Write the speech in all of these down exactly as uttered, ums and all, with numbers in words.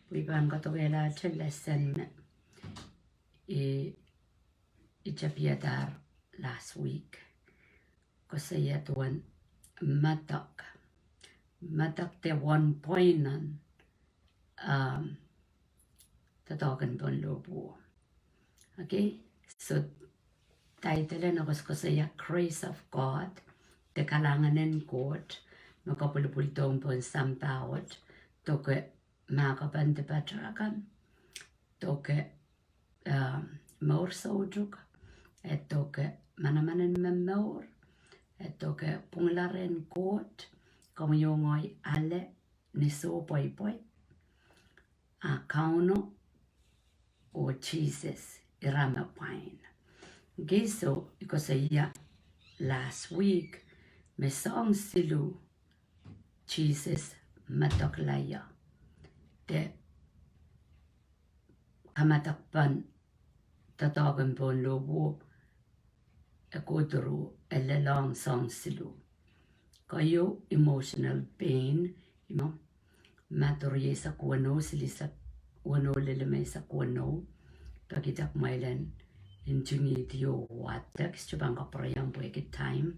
Pwe I pahn kadokehlahte lesen me I, I tapihadahr last week. Koasoia duwen medek. Medek de one point nan, um, doadoahk en pohn lohpwuo. Okay, so title en koasokoasoia Grace of God, de kalahngan en Koht me kapwilipwildohng pohn sampah wet, doke mahkopen dipat akan, doke, um, mour soutuk, e doke manaman en momour, e doke pwungla rehn Koht, komwi oh ngehi ale ni soh pweipwei, a Kauno oh Sises ira me pwain. Okay, so I koasoia last week me soahng siluh Sises medekla ie. De kamadakpen doadoahk en pohn lohpwuo, e kohdo, e lelohng soahng siluh. Keieu emotional pain, ih me Madiu rieisek weneu, silihsek weneu lel emeisek weneu. Peki dak mwail en ntingihdi oh wadek, I sohte pahn kapwurehiong pwehki time.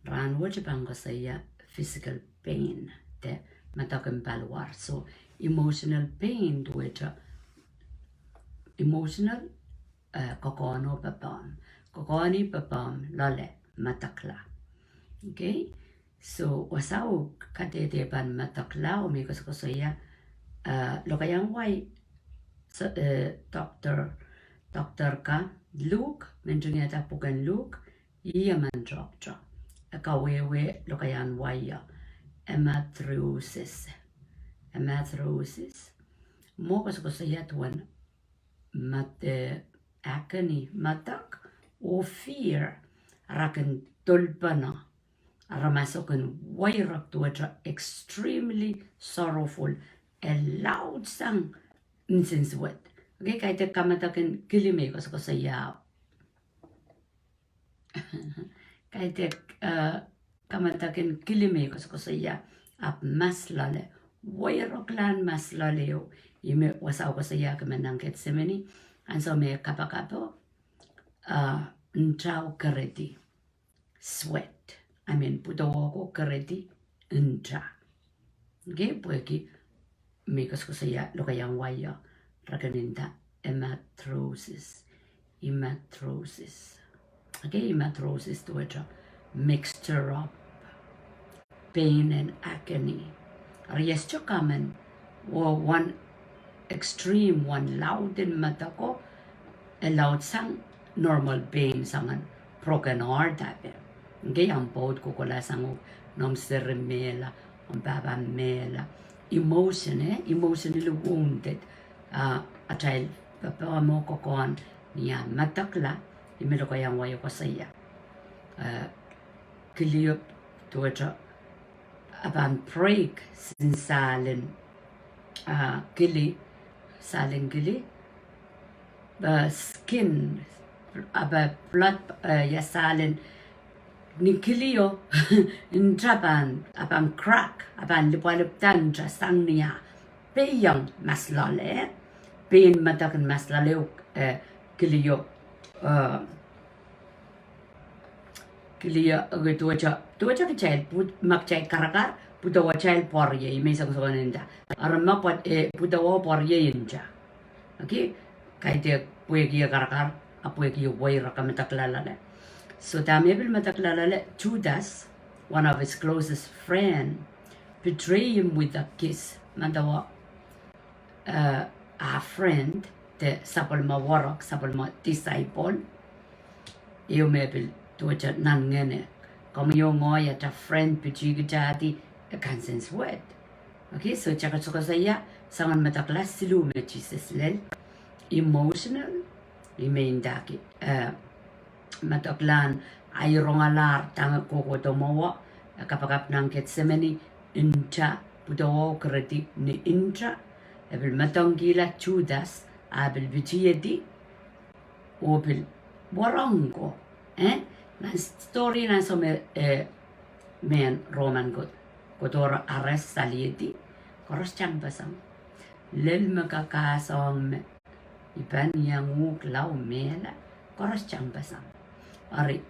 Rahnwet I pahn koasoia physical pain, de medek en paliwar. So emotional pain duwehte emotional, eh, kokohn oh pepehm. Kokohn, pepehm, loale, medekla. Okay? So wasao kadehde pahn medekla oh me I koasokoasoia, eh, lokaiahn wai, so, eh, doctor, doctor ka, Luk, me ntingihada pwuken Luk, ih emen doctor. E kawehwe lokaiahn wai, amyotrophosis. Amyotrophosis. Mwo koasokoasoia duwen medek, agony, medek, oh fear, ara kin dolpene aramas o kin weirek duwehte extremely sorrowful, e laudsang nsensuwed. Okay, kaidehk kamadek en kili me I koasokoasoia. Kaidehk, eh, kamadek en kili me I koasokoasoia, ahpw mas loale, weireklahn mas loale o, ih me wasao koasoiahki me nan Ketsemeni, ansou me kapakapo, eh, ntao kerehdi, sweat. I mean, pwudowo ko kerehdi nta. Okay, pwehki me I koasokoasoia lokaiahn wai, re kin nda amyotrophosis. Amyotrophosis. Okay, amyotrophosis duwehte mixture of pain and agony. Eri e sohte common, oh one extreme, one loud en medek o, e laudsang normal pain soangen broken heart ape. Okay, ahmw pwoud kohkohla sang uhk, noumw seri mehla, omw pahpa mehla. Emotion, eh, emotionally wounded. Ah, atail pepehm oh kokohn ni ah medekla, ih me lokaiahn wai koasoia. Eh, kilio duwehte e pahn break sin sahl en, ah, kili, sahl en kili, eh, skin, ah, blood, eh, ia sahl en, ni kilio, nta pahn, e pahn crack, e pahn lipwalipwada nta sang ni ah peiong mas loale, pein medek en mas loale o, eh, kilio, eh, kilio, eh, duwehte, duwehte kitail pwud, ma kitail karakar, pwudowohtail pwoariei, me I songosong nda. Eri ma pwud, eh, pwudowo pwoariei nta. Okay, kaidehk pwehki e karakar, ahpw pwehki e weirek, e medekla loale. So dahme pil medekla loale, Judas, one of his closest friend, betray him with a kiss. Madawa, eh, ah friend, de sapwellime werek, sapwellime disciple, ehu me pil duwehte nan ngehne. Komwi oh ngehi, ata friend pitih kitahdi, e kansensuwed. Okay, so I koasokoasoia soangen medekla siluh me Sises lel. Emotional, ih me I ndahki, eh, medeklahn, ah, I rongalahr dahme kohkohdo mwowe, eh, kapakap nan Ketsemeni, nta, pwudowo kerehdi ni nta, e pil medengkihla Judas, ah pil pitihedi, oh pil werek ko, eh, nan story nan ansou me, eh, mehn Roman ko, kohdo arrest salihedi, koaros tangpeseng. lel me kakasong me I pahn iang uhk lao mehla, koaros tang pasang. Ari,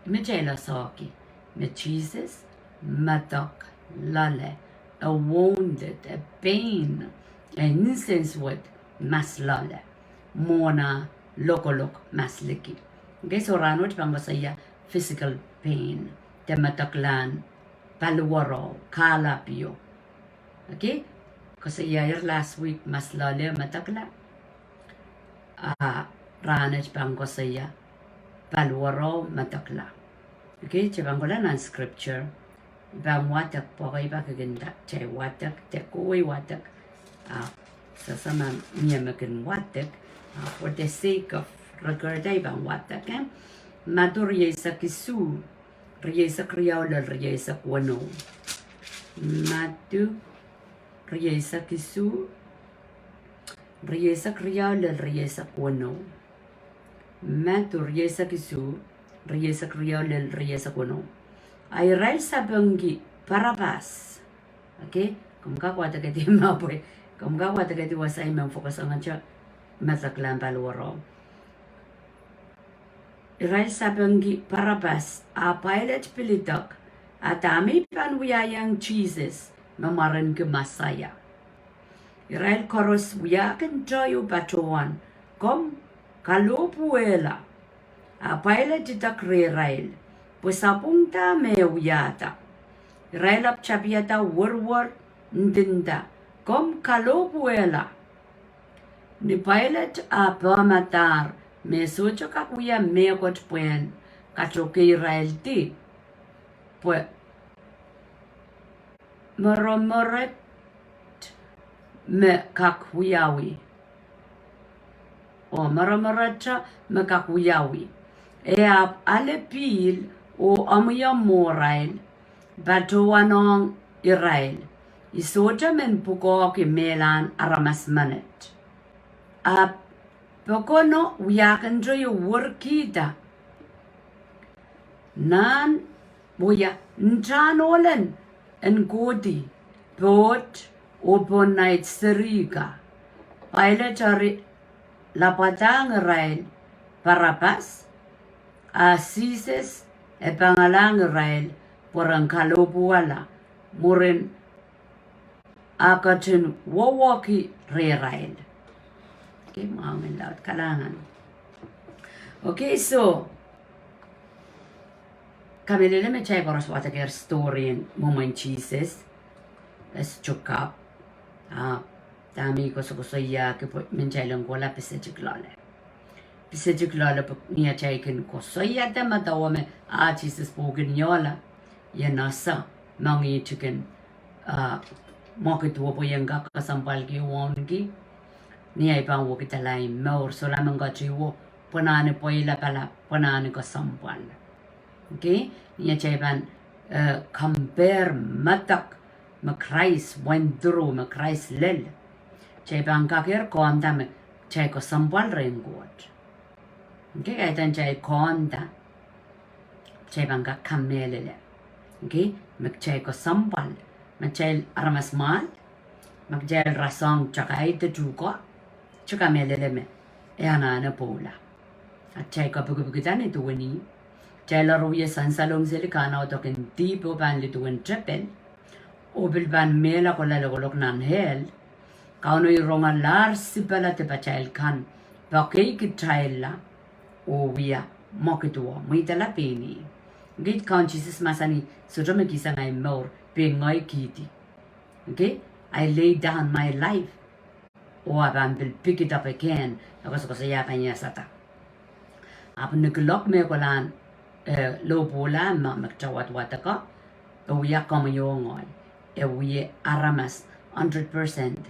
me kitail sohki me Sises medek loale, e wounded, e pain, e insensuwed, mas loale, mwohn ah lokolok mas liki. Okay, so rahnwet pahn koasoia physical pain, de medeklahn paliwaro, kahlap io. Okay, koasoia ir last week mas loale medekla. Ah, rahnwet pahn koasoia paliwaro medekla. Okay, kitail pahn kohla nan scripture. I pahn wadek pwehki I pahn kin nda, kitail wadek, de kohwei wadek. Ah, sasa ma mie me kin wadek. Ah, for the sake of record, I pahn wadek, eh? Madiu rieisek isuh, rieisek riau lel rieisek weneu. Madiu rieisek isuh, rieisek riau lel rieisek weneu. Madiu rieisek isuh, rieisek riau lel rieisek weneu. A irail sapengki Parapas. Okay, komw kak wadekedi ma pwe, komw kak wadekedi wasa I men focus ong ahnsou medeklahn paliwaro. Irail sapengki Parapas, a Pailet pil idek, a dahme I pahn wiahiong Sises me mwaren ki Mesaia. Irail koaros wiahkin tohto patohwan, komw kalohpwuwehla. A Pailet idek rehrail, pwe sapwung da me e wiahda. Irail ahpw tapihada werwer, ndinda, komw kalohpwuwehla. Ni Pailet ah pehmadahr me e sohte kak wia mehkot pwehn katokeiraildi, pwe moromoret me kak wiawi. Oh, moromoret me kak wiawi. E ahpw ale pihl oh omwiomw mwohrail, patohwanohng irail, I sohte men pwukoahki mehlahn aramas menet. Ahpw pokono wiahkin tohto werkihda nan, oh ia, ntahn ohlen en kohdi, poht, oh pohnniet serihka. Pailet eri lapwadahng irail Parapas, a Sises e pangalahng irail pwe ren kalohpwuwehla, mwurin a ketin wowoki rehrail. Okay, mwahu mehn laud, kalahngan. Okay, so, kamehlele me kitail koaros wadekehr storyn mwomwen Sises, e sohte kapw, ah, dahme I koasokoasoiahki pwe men kitail en kohla pisetik loale. Pisetik loale pwe ni atail kin koasoiada medewe me, ah, Sises pwuhken iola, ien ese, mohngiht kin, ah, mwekido pwe ien kak kesempwalki wauneki, ni ahi pahn wekidala ahi mour, solahr men ketido pwe nan pweila pala, pwe nan kesempwal. Okay, ni atail pahn, eh, compare medek me Krais went through, me Krais lel, kitail pahn kakehr konda me kitail kesempwal rehn Koht. Okay, kaidehn kitail konda, kitail pahn kak kamehlele. Okay, me kitail kesempwal, me kitail aramas mwahl, me kitail rasehng takai de tuhke, kitail kamehlele me e anahne pwoula. A kitail kapikipikda ni duwen ih, kitail wie sansalong seli kahnaudokin dihp oh pahn liduwen tepel, oh pil pahn mehla kohla lokolok nan hell. Kauno I rongalahr sipala dipatail kan, poakei kitailla, oh wia mwekido, mweidala pein ih. Ngehi Kaun Sises mahsanih, sohte me kihsang ahi mour, pein ngehi kihdi. Okay, I lay down my life. Oh a pahn pil pick it up again, e koasokoasoia pahn iasada. Ahpw ni kuloak me kolahn, eh, lohpwuwehla ma me kitail wadwadek, e wia komwi oh ngehi, e wia aramas hundred percent.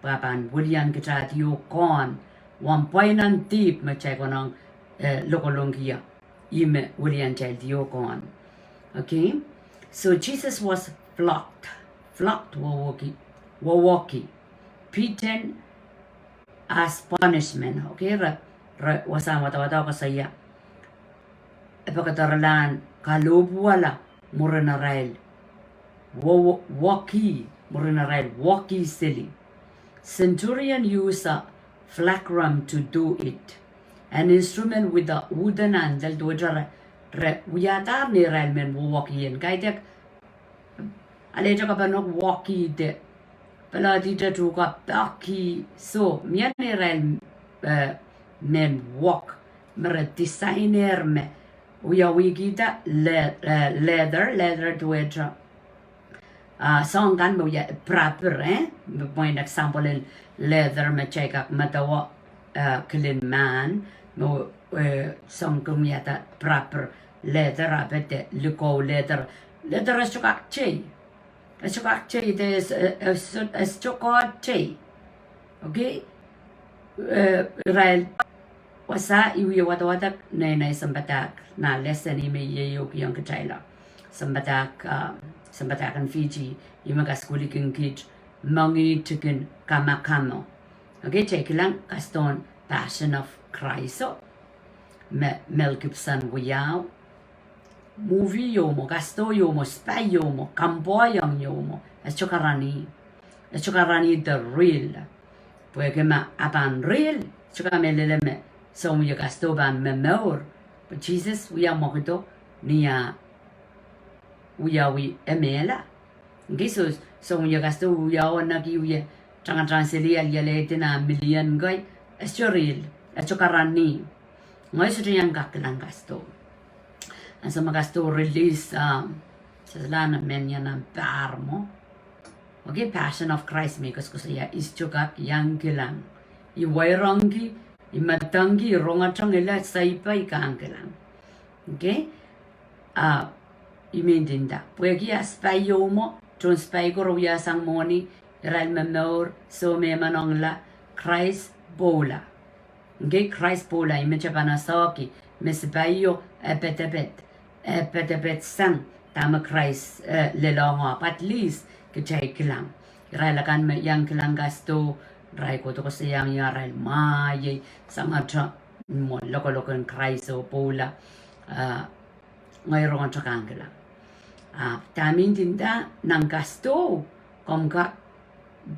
Pwe pahn wilian kitaildi oh kohn, wahnpoaron dihp me kitail konehng, eh, lokolongki ie. Ih me wilian kitaildi oh kohn. Okay? So Jesus was flogged. Flogged, wowoki. Wowoki. Beaten as punishment. Okay? Re, re wasahn wadawad koasoia, e pekederlahn kalohpwuwehla mwurin arail wo, woki, mwurin arail woki seli. centurion used a flagrum to do it, an instrument with a wooden handle, duwehte re, re wiadahr neirail mehn wowoki en kaidehk alehte kapanoak woki de, palahdihte tuhke peki, so mie neirail, eh, mehn wok me re designer me wiawihkihda le, eh, leather, leather duwehte, ah, soang kan me wia pirapir, eh? Me mwein example en leather me kitail kak medewe, eh, kilin mahn, me, eh, soang kin wiahda pirapir leather, ahpw de likou leather. Leather e sohte kak tei. E sohte kak tei, de e sohte, e sohte, e sohte kak tei. Okay? Eh, irail wasa I wie wadawadek nei, nei sounpadahk, nan lesson I me I ehukihong kitail. Sounpadahk, ah, sounpadahk en Fiji, I me kasukuhlki kiht, moangih tikin kamakamo. Okay, kitail kilang kasdohn Passion of Christ o, me Mel Gibson wiahu. Movie ieu mwo, kasdo ieu mwo, spy ieu mwo, kampwoiong ieu mwo, e sohte karanih. E sohte karanih the real. Pwehki ma e pahn real, sohte kamehlele me soun wie kasdo pahn momour. Pwe Sises wia mwekido ni ah wiawi e mehla. Okay, so, soun wie kasdo wiawi, oh naki wie tangatang seli alialehdi nan million kei, e sohte real, e sohte karanih. Ngehi sohte iang kak kilang kasdo. Ansou me kasdo release, ah, sasla nan mehn iang nan pahr mwo. Okay, Passion of Christ me I koasokoasoia, I sohte kak iang kilang. I wairongki, I medengki, I rongotong ile seipe I kak kilang. Okay? Ah, I men ndinda. Pwehki ah spy ieu mwo, tohn spy ko re wiasang mwohni, irail momour, soh me manahnla, Krais pwoula. Okay, Krais pwoula, I mete pahn asohki, me spy ieu, e pedeped, e pedeped sang, dahme Krais, eh, lelohng, but at least, kitail kilang. Irail akan me iang kilang kasdo, irail kohdo koasoiaiong arail mwahiei, sangete, mwo lokolok en Krais oh pwoula, ah, ngehi rongete kak kilang. Ah, dahme I ndinda nan kasdo, komw kak,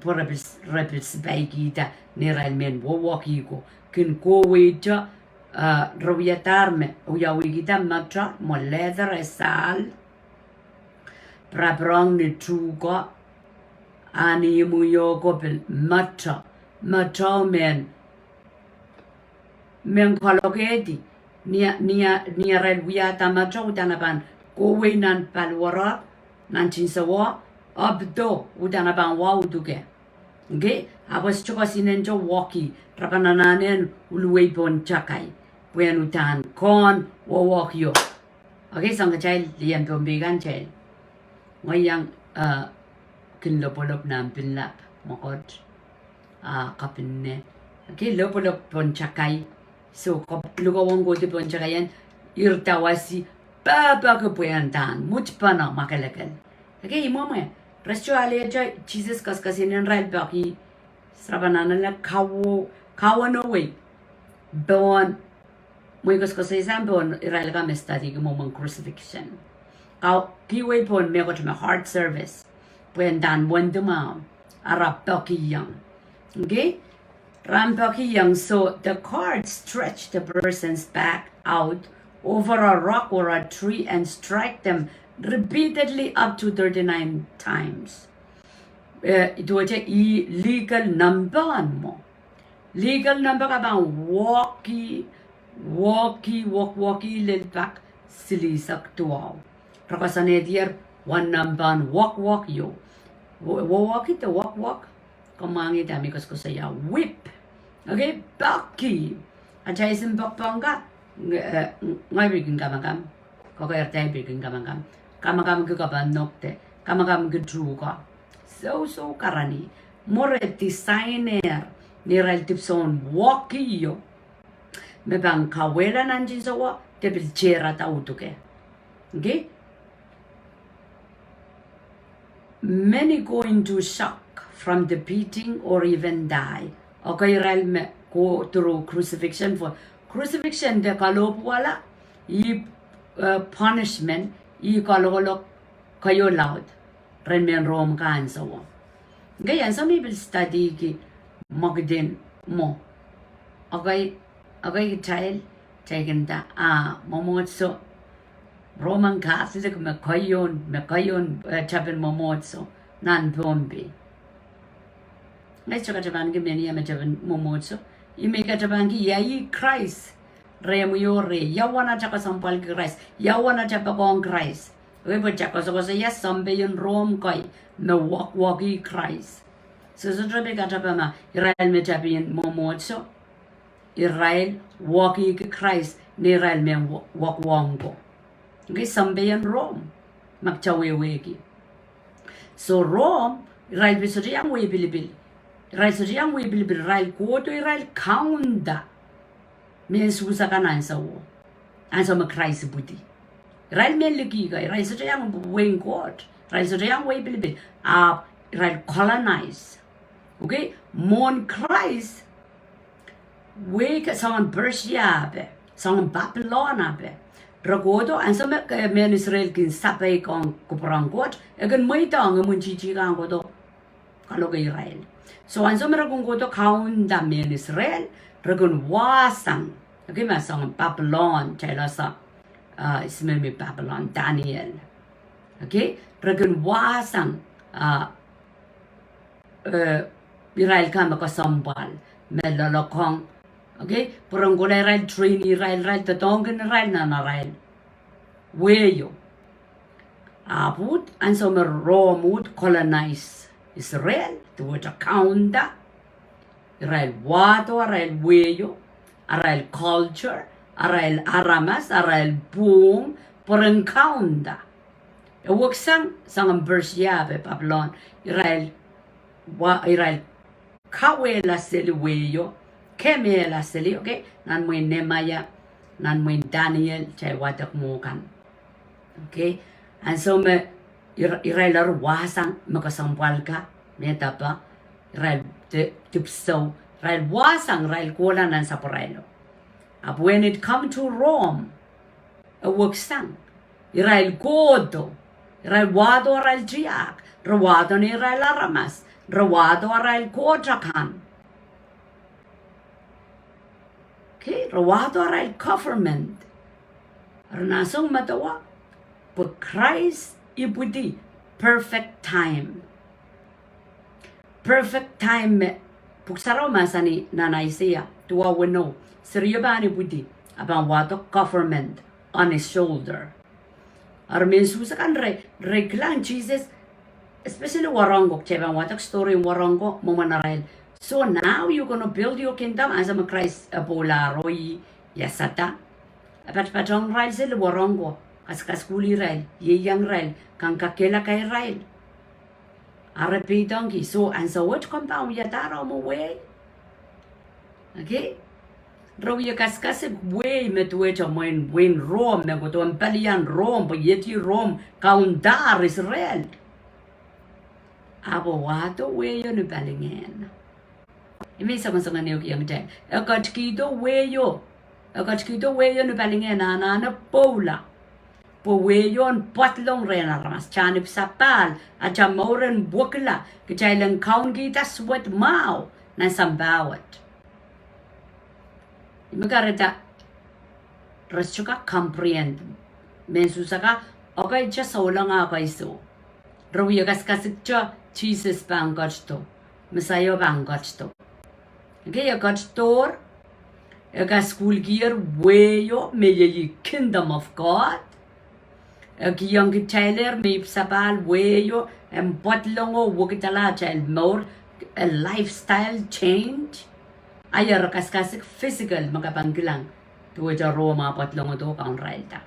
pwe re pil, re pil spy kihda, neirail mehn wowoki ko, kin kohwei te, ah, re wiadahr me, wiawihkihda mwoto, mwo leather e sahl, pirapirong ni tuhke, a ni imwi ieu ko pil mwoto, mwoto mehn, mehn kolokehdi, ni, ni, ni arail wiahda mwoto, udahn e pahn kohwei nan paliwere, nan tinsowo, ahpw do, udahn e pahn wa uduke. Okay, ahpw e sohte kosonned te woki, re pahn anahne en uluwei pohn takai, pwehn udahn kohn wowoki o. Okay, soang kitail lien Pohnpei kan kitail. Ngehi iang, eh, kin lopwolopw nan pinlap, mwekid, ah, kapinne. Okay, lopwolopw pohn takai. So, kop-, lukowong kohdi pohn takai en, irail dawasi, pahpahki pwehn dahn, mwohd pahn mwakelekel. Okay, I mwomwe, re sohte alehte Sises koaskoasoiaiong irail peki, re pahn anahne en kawo-, kawohnwei pohn, mwein koaskoasoia sang pohn irail akan me studyki mwomwen crucifixion. Kau-, kihwei pohn mehkot me hard surface. Pwehn dahn wendi mwahu, a re pekihong. Okay? Re pekihong, so the guards stretch the person's back out over a rock or a tree and strike them repeatedly up to thirty-nine times. Eh, duwehte illegal number mwo. Legal number ka pahn woki, woki, wok, woki lel pak silihsek duwau. Re koasoanehdier wen number en wokwok ieu. Wo-, wowoki de wokwok. Komw mwahngih dahme I koasokoasoia, whip. Okay, peki. Atail soun pokpong ka, nge-, eh, ngehi pil kin kamakam. Kokoirda I pil kin kamakam. Kamakamki kapanoak de, kamakamki tuhke. Soh, soh, karanih. Mwo re designer, neirail dipwisoun woki ieu, me pahn kawehla nan tinsowo, de pil tehrada uduke. Okay? Many go into shock from the beating or even die. Okay, irail me go through crucifixion for, crucifixion de kalohpwuwala, ih, eh, punishment, ih kalokolok, kaio laud, rehn mehn Rom ka ansouo. Okay, ansou me I pil studyki mwekid en mwo. Okay, okay, kitail, kitail kin nda, ah, mwomwohdiso Roman Catholic me kohieng, me kohieng, eh, tepin mwomwohdiso nan Pohnpei. Ngehi sohte katapaniki mehnia me tepin mwomwohdiso. Ih me I katapaniki ia ih Krais. Rehmwi oh rehi, ia uwen atail kesempwalki Krais, ia uwen atail poakohng Krais. Okay, pwe kitail koasokoasoia sounpei en Rom kei me wekwekiong Krais. So, sohte pil katapan ma irail me tepin mwomwohdiso, irail wekwekiong Krais, ni irail me wek-, wekwekiong ko. Okay, sounpei en Rom, ma kitail wehwehki. So Rom, irail pil sohte iang wehi pilipil. Irail sohte iang wehi pilipil, irail kohdo, irail kaunda mehn Suhs akan ansou, ansou me Krais ipwidi. Irail mehn liki ko, irail sohte iang wehin Koht, irail sohte iang wehi pilipil, ahpw irail colonize. Okay, mwohn Krais, wehi ke soangen Persia ape, soangen Papilon ape. Re kohdo, ansou me ke mehn Israel kin sapeikiong kupwuren Koht, e kin mweidohng imwintihti kan kohdo kaloke irail. So ansou me re kin kohdo kaunda mehn Israel, re kin wahsang. Okay, ma soangen Papilon, kitail ese, ah, ih me mi Papilon, Daniel. Okay, re kin wahsang, ah, eh, irail kan me kesempwal, me loalokong. Okay, pwurehng kohla irail, train irail, irail doadoahngkin irail nan arail wehio. Ahpw uhd, ansou me Rom uhd colonize Israel, duwehte kaunda, irail wahdo arail wehio, arail culture, arail aramas, arail pwuhng, pwurehng kaunda. E weksang soangen Persia ape Papilon, irail wa-, irail kawehla seli wehio, kemehla seli, okay, nan mwehin Nehemaia, nan mwehin Daniel, kitail wadek mwo kan. Okay, ansou me ir-, irail eri wahsang me kesempwal ka, me dahpa, irail di-, dipwisou, irail wahsang, irail kohla nan sapwurailo. Ahpw when it come to Rome, e weksang, irail kohdo, irail wahdo arail tiahk, re wahdo neirail aramas, re wahdo arail koht akan. Okay, re wahdo arail government. Eri nan sounmedewe, pwe Krais ipwidi perfect time. Perfect time me Pwuhk Sarawi mahsanih nan Aiseia duwau weneu, serio pahn ipwidi, a pahn wahdo government on his shoulder. Eri mehn Suhs akan re, re kilang Sises, especially wahnpoaron ko, kitail pahn wadek story en wahnpoaron ko, mwomwen arail. So now you gonna build your kingdom, ansou me Krais e pwoulahr oh iasada, e patpatohng irail seli wahnpoaron ko, kaskasukuhl irail, ieiang irail, kangkakehla kei irail. Ari peidohngki, so ansou wet komw pahn wiadahr omw wehi. Okay? Re wie kasikasik wehi me duwehte mwein, mwein Rom, me kohdo en palian Rom, pwe ieti Rom kaundahr Israel. Ahpw wahdo wehio ni palingehn. Ih me I songosongen ehukihong kitail. E ketikihdo wehio. E ketikihdo wehio ni palingehn anahne pwoula. Pwe wehio en pwadlong rehn aramas, tahn ipwsapahl, atail mour en wekila, kitail en kaunkihda suwed mwahu nan sampah wet. Ih me kahrehda re sohte kak comprehend. Mehn Suhs akan, okay, souleng ah kaiso. Re wie kasikasik te, Sises pahn ketido, Mesaio pahn ketido. Okay, e ketidohr, e kasukuhlkier wehio me iei kingdom of God. E kihong kitailehr me ipwsapahl wehio en pwadlongo wekidala atail mour, a lifestyle change. Ahi re kasikasik physical me ke pahn kilang, duwehte Rom ah pwadlongodo kaunarailda.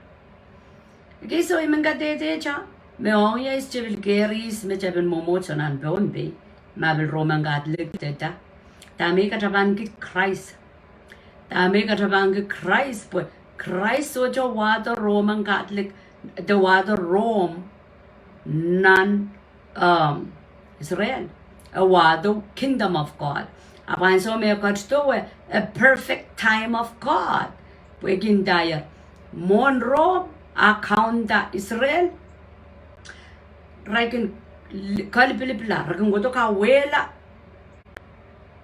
Okay, so I men kadehdehte me ong ie, I sohte pil kehr ihs me tepin mwomwohdiso nan Pohnpei, ma pil Roman Catholic de da. Dahme I katapanki Krais? Dahme I katapanki Krais? Pwe Krais sohte wahdo Roman Catholic, de wahdo Rom nan, um, Israel. E wahdo kingdom of God. Ahpw ansou me e ketido, a perfect time of God. Pwe kin ndahier, mwohn Rom ah kaunda Israel, re kin l-, kalipilipila, re kin kohdo kawehla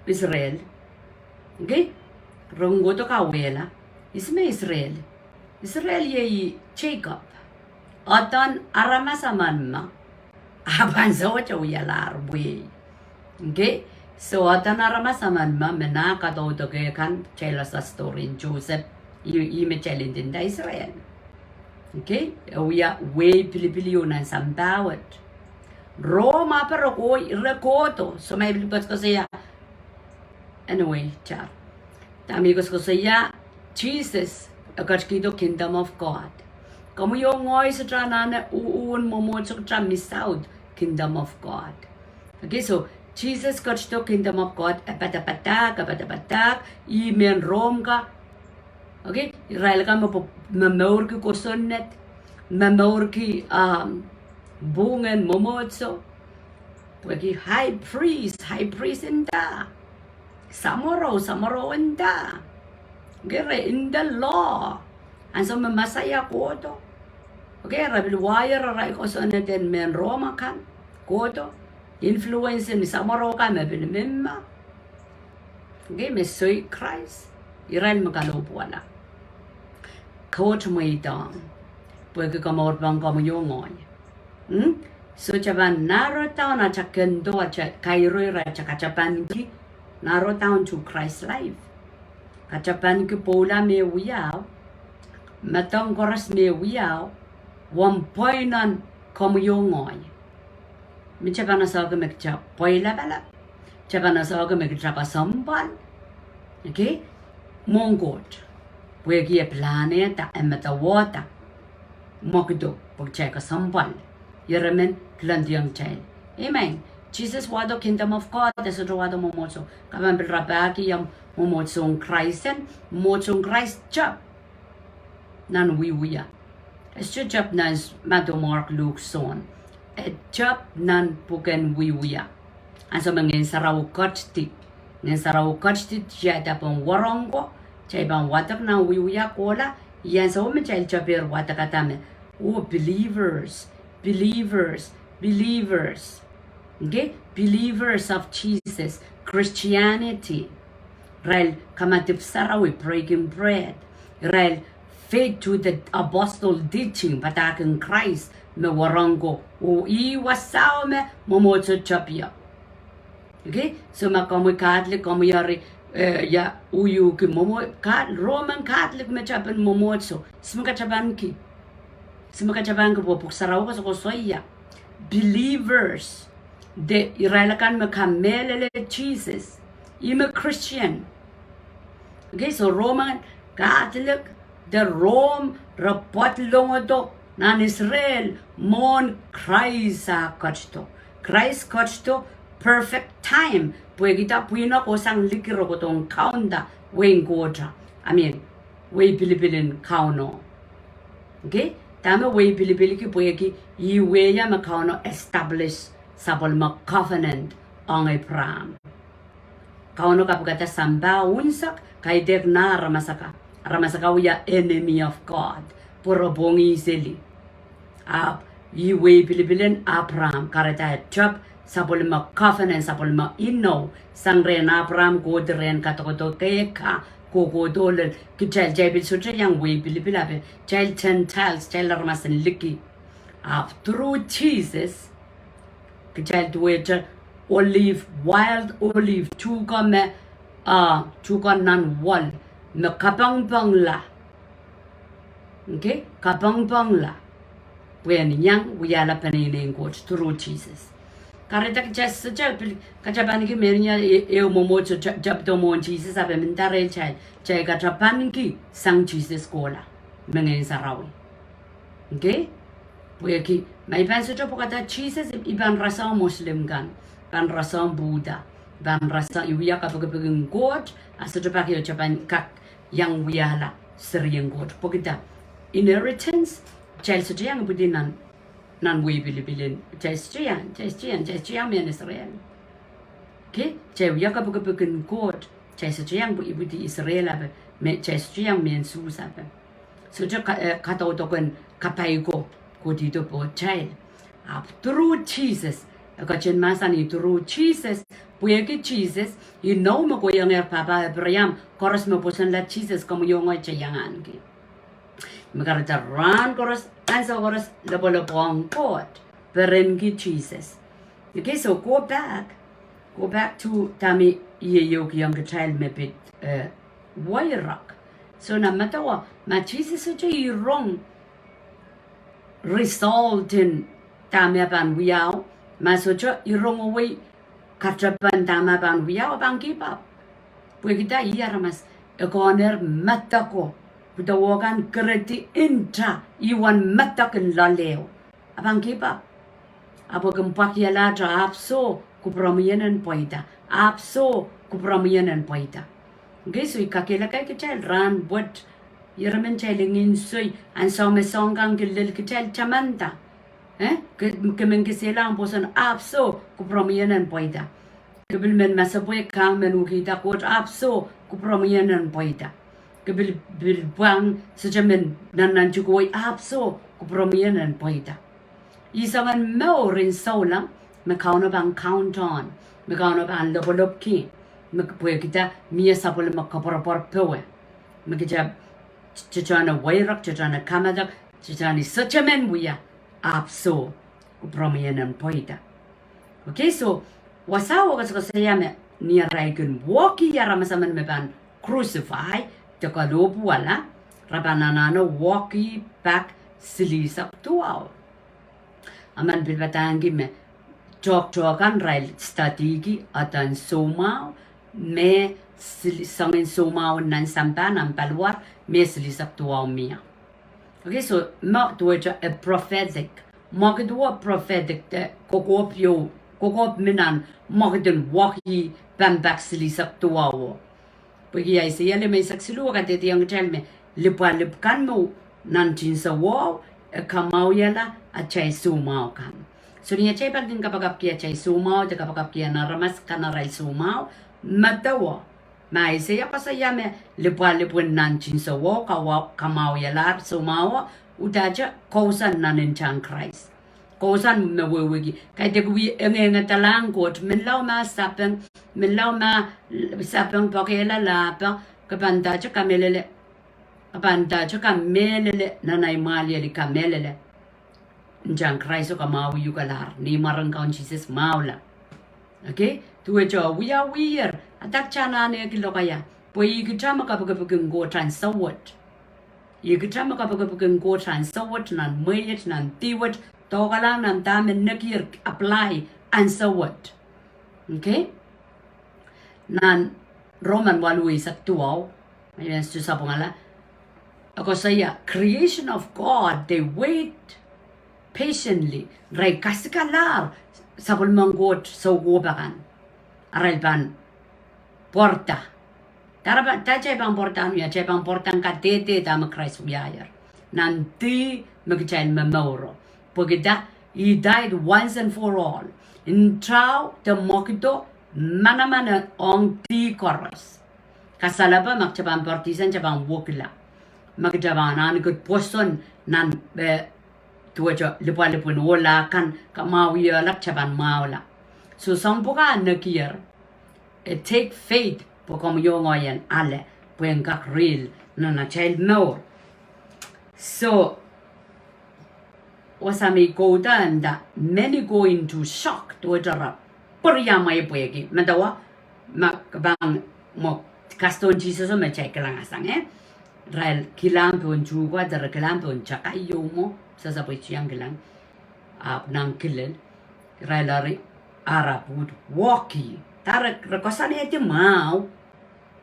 Israel. Okay? Re kin kohdo kawehla. Ihs me Israel? Israel iei Jacob. Adan aramas emen me. Ahpw ansou wet e wialahr wehi. Okay? So adan aramas emen me, me nah kadaudok kan, kitail ese story en Joseph, ih, ih me kitail ndinda Israel. Okay? E wia wehi pilipil ieu nan sampah wet. Rom ahpw re ko, re kohdo, so ma I pil koasokoasoia. Anyway, tar. Dahme I koasokoasoia, Sises, e ketikihdo Kingdom of God. Komwi oh ngehi sohte anahne uwen mwomwohdiso kita miss out Kingdom of God. Okay, so Sises ketido Kingdom of God, e padapadahk, e padapadahk, ih mehn Rom ka. Okay, irail ka me, me mourki kosonned, me mourki, um, pwungen mwomwohdiso. Pwehki high priest, high priest nda. Samworo, samworo nda. Okay, re nda law. Ansou me Mesaia kohdo. Okay, re pil wahla arail kosonned en mehn Rom akan. Kohdo. Influence en samworo ka me pil mihmi. Okay, me soik Krais. Irail me kalohpwuwala. Koht mweidohng. Pwehki komourpahn komwi oh ngehi. Hmm? So kita pahn narrow down atail kendo, atail kairo, irail atail katapanki, narrow down to Christ life. Katapanki pwoula me wiawi, medohng koaros me wiawi, wahn pweinen komwi oh ngehi. Me kita pahn esehki me kita pweilapalap. Kita pahn esehki me kita kesempwal. Okay? Mwohn Koht. Pwehki e pilahnehda, e medewe da. Mwohn Koht, pwe kita kesempwal. Ih me kilangdiong kitail. Amen. Sises wahdo Kingdom of God, e sohte wahdo mwomwohdiso. Ke pahn pil rapahki ia mwomwohdiso en Krais, mwomwohdiso en Krais tep nan wiewia. E sohte tep nan Madiu, Mark, Luk, Sohn. E tep nan pwuken wiewia. Ansou me Ngehn Sarawi ketidi. Ngehn Sarawi ketidi, kita pahn wahnpoaron ko, kita pahn wadek nan wiewia kohla, ih ansou me kita tepier wadek, kita me, oh, believers, believers, believers. Okay? Believers of Jesus, Christianity. Irail kamadipw sarawi, breaking bread. Irail faith to the apostle teaching, padahk en Krais me wahnpoaron ko, oh ih wasao me mwomwohdiso tep ie. Okay? So ma komwi Catholic, komwi eri, eh, ia, uhki mwomwo-, Kat-, Roman Catholic me tepin mwomwohdiso, ihs me katapanki. Ihs me katapanki, pwe Pwuhk Sarawi koasokoasoia. Believers, de irail akan me kamehlele Sises. Ih me Christian. Okay, so Roman Catholic, de Rom, re pwoat longodo nan Israel, mwohn Krais a ketido. Krais ketido, perfect time. Pwehki dah, pwihno kohsang liki re kohdohng kaunda wehin Koht. I mean, wehi pilipil en Kauno. Okay? Dahme wehi pilipilki, pwehki ih wia me Kauno establish sapwellime covenant ong Abraham. Kauno kapikada sampah unsek, kaidehk nah aramas akan. Aramas akan wia enemy of God. Pwe re pwongih seli. Ahpw ih wehi pilipil en Abraham, kahrehda e tep sapwellime covenant, sapwellime inou, sang rehn Abraham kohdi rehn kadokedoke ka, kohkohdo lel kitail, kitail pil sohte iang wehi pilipil ape, kitail Gentiles, kitail aramas en liki. Ahpw through Sises, kitail duwehte olive, wild olive, tuhke me, ah, tuhke nan wol, me kapengpengla. Okay? Kapengpengla. Pwehn iang wiahla peneinei en Koht through Sises. Kahrehda kitail sohte pil katapanki mehnia e, e mwomwohdiso te-, tepdo mwohn Sises ape, mendahte kitail, kitail katapanki sang Sises kohla. Me Ngehn Sarawi. Okay? Pwehki, ma I pahn sohte pwekada Sises, I pahn rasehng Muslim kan, pahn rasehng Buddha, pahn rasehng, I wia kapikipik en Koht, a sohte pak ieu kitail pahn kak iang wiahla serien Koht. Pwehki dah, inheritance, kitail sohte iang ipwidi nan, nan wehi pilipil en, kitail sohte iang, kitail sohte iang, kitail sohte iang mehn Israel. Okay? Kitail wia kapikipik en Koht, kitail sohte iang ipwidi Israel ape, me, kitail sohte iang mehn Suhs ape. Sohte ka-, eh, kadaudok en kapai ko, kohdihdo pohtail. Ahpw through Sises, e ketin mahsanih through Sises, pwehki Sises, inou me kohiengehr pahpa Epraam, koaros me pwosonla Sises, komwi oh ngehi te iang ahneki. Me kahrehda rahn koaros, ansou koaros, lopwolopwohng Koht, perenki Sises. Okay, so go back. Go back to dahme I ehukihong kitail me pid, eh, weirek. So nan medewe, ma Sises sohte irong result en dahme e pahn wiahu, ma sohte irongowei katepen dahme e pahn wiahu, e pahn give up. Pwehki ih aramas e kohnehr medek, kudohwo kan keredi nta, ih uwen medek en loal ehu. E pahn give up. Ahpw e kin pwakiala ahpw soh, kupwuromwi en pweida. Ahpw soh, kupwuromwi en pweida. Okay, so I kakehlaka kitail rahn wet, ire men kitail ngehn soi, ansou me soang kan kin lel kitail tamanda. Eh? Ke, ke men kesehla ahmw pwoson ahpw soh, kupwuromwi en pweida. Ke pil men masepwehk, kang men uhkihda Koht ahpw soh, kupwuromwi en pweida. Ke pil, pil pwang sohte men nannantihkihwei ahpw soh, kupwuromwi en pweida. Ih soangen mour en souleng, me Kauno pahn count on, me Kauno pahn lopwolopki, me pwehkihda mie sapwellime koapworopwor powe. Me kitail, kitail en weirek, kitail en kamadek, kitail en sohte men wia, ahpw soh, kupwuromwi en pweida. Okay, so, wasa wasa koasokoasoia me ni arail kin wehwehki aramas emen me pahn crucify, de kalohpwuwala, re pahn anahne wehwehki pak silihsek duwau. A men pil padahngki me tohtohkan irail studyki eden soumwahu, me sil-, soangen soumwahu nan sampah, nan paliwar, me silihsek duwau mie. Okay, so, me duwehte e prophetic. Mwekid wet prophetic de kokohp ieu, kokohp mi nan mwekid en wehwehki pahn pak silihsek duwau. Pwehki Aiseia limeisek siluh e kadehdehiong kitail me lipwalip kan me nan tinsouo e kamwahuiala atail soumwahu kan. So ni atail pahn kin kapakapki atail soumwahu, de kapakapki aramas kan arail soumwahu, medewe. Ma Aiseia koasoia me lipwalip en nan tinsouo, kawa-, kamwahuialahr soumwahu, udahte kousoan nan ntahn Krais. Kousoan me wehwehki. Kaidehk wie engiengidalahng Koht, menlau ma sapeng, menlau ma sapeng pokehla lahpo, ke pahn ndahte kamehlele, ke pahn ndahte kamehlele, nan ahi mwahliel I kamehlele. Ntahn Krais o kamwahuiukalahr, ni mwaren Kaun Sises mwahula. Okay? Duwehte wiawiher, a dak tananehki lokaia. Pwe ih kita me kapikipik en Koht ansou wet. Ih kita me kapikipik en Koht ansou wet, nan mwehi wet, nan dih wet, dohkalahng nan dahme nekier apply ansou wet. Okay? Nan Roman waluh eisek duwau, e koasoia, creation of God, they wait patiently, irail kasikalahr sapwellimen Koht soukohp akan. Arail pahn pwarada. Dahme, dahme kitail pahn pwarada, kitail pahn pwarada en kadehde dahme Krais wiahier. Nan dih me kitail momouro. Pwehki dah, He died once and for all. Ntao de mwekido manaman ong dih koaros. Kasalepe me kitail pahn pwaradahsang, kitail pahn wekila. Me kitail pahn ahneki pwoson nan, eh, duwehte lipwalipwen ohla kan, kamwahuiala kitail pahn mwahula. So soang pwukat nekier, e take faith, pwe komwi oh ngehi en ale, pwe en kak real, nan atail mour. So, wasa me I kohda nda, many go into shock, duwehte re pwuriamwei pwehki, medewe, ma ke pahn mwo kasdohn Sises o me kitail kilang sang, eh? Irail kilang pohn tuhke, de re kilang pohn takai ieu mwo, sehse pwe I tiang kilang, ahpw nan kilel, irail eri, ara pwuhd wehwehki. Dah re, re koasoanehdi mwahu,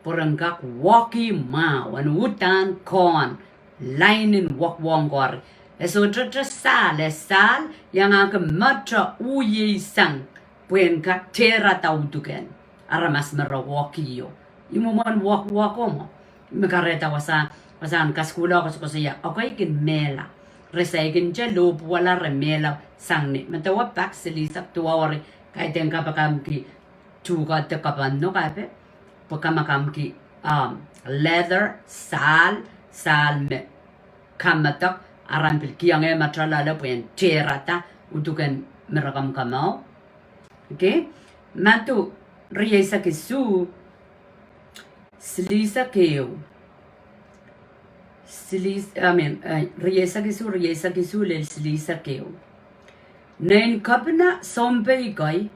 pwe ren kak wehwehki mwahu, en uhdahn kohn, lain en wehwehki koaros. E sohte te sahl, e sahl, iangahki mete uhiei sang, pwe en kak tehrada uduken aramas me re wehwehkio. Ih mwomwen wehwehki mwo. Me kahrehda wasa, wasahn kasukuhla koasokoasoia, ekei kin mehla. Re saikinte lohpwuwala re mehla sang ni. Medewe pak silihsek duwau eri, kaidehn kapakamki tuhke de kapanno kape, pwe kapakamki, um, leather, sahl, sahl me kamedek, a ren pil kihong eh mete loale pwe en tehrada, uduken me re kamkamwahu. Okay? Madiu rieisek isuh, silihsek ehu. Silihs-, I mean, eh, rieisek isuh, rieisek isuh lel silihsek ehu. Nein kepina sounpei kei,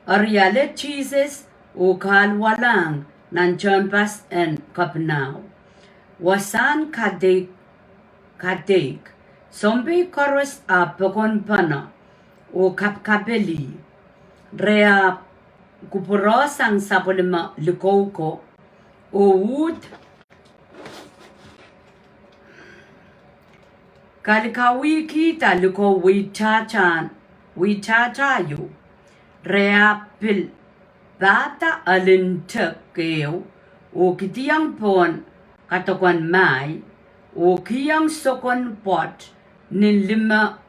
eri ale Sises oh kahluwalahng nan tehnpas en kepinao. Wasahn kadeik, kadeik, sounpei koaros ahpw pokonpene oh kapkapel ih. Re ahpw kupwurasang sapwellime likou ko, oh uhd kalikawihkihda likou weitahta, weitahta ieu. Re ahpw pil pahda elin tek ehu, oh kihdiong pohn kadoken mahi, oh kihong sokon pwoat nin lime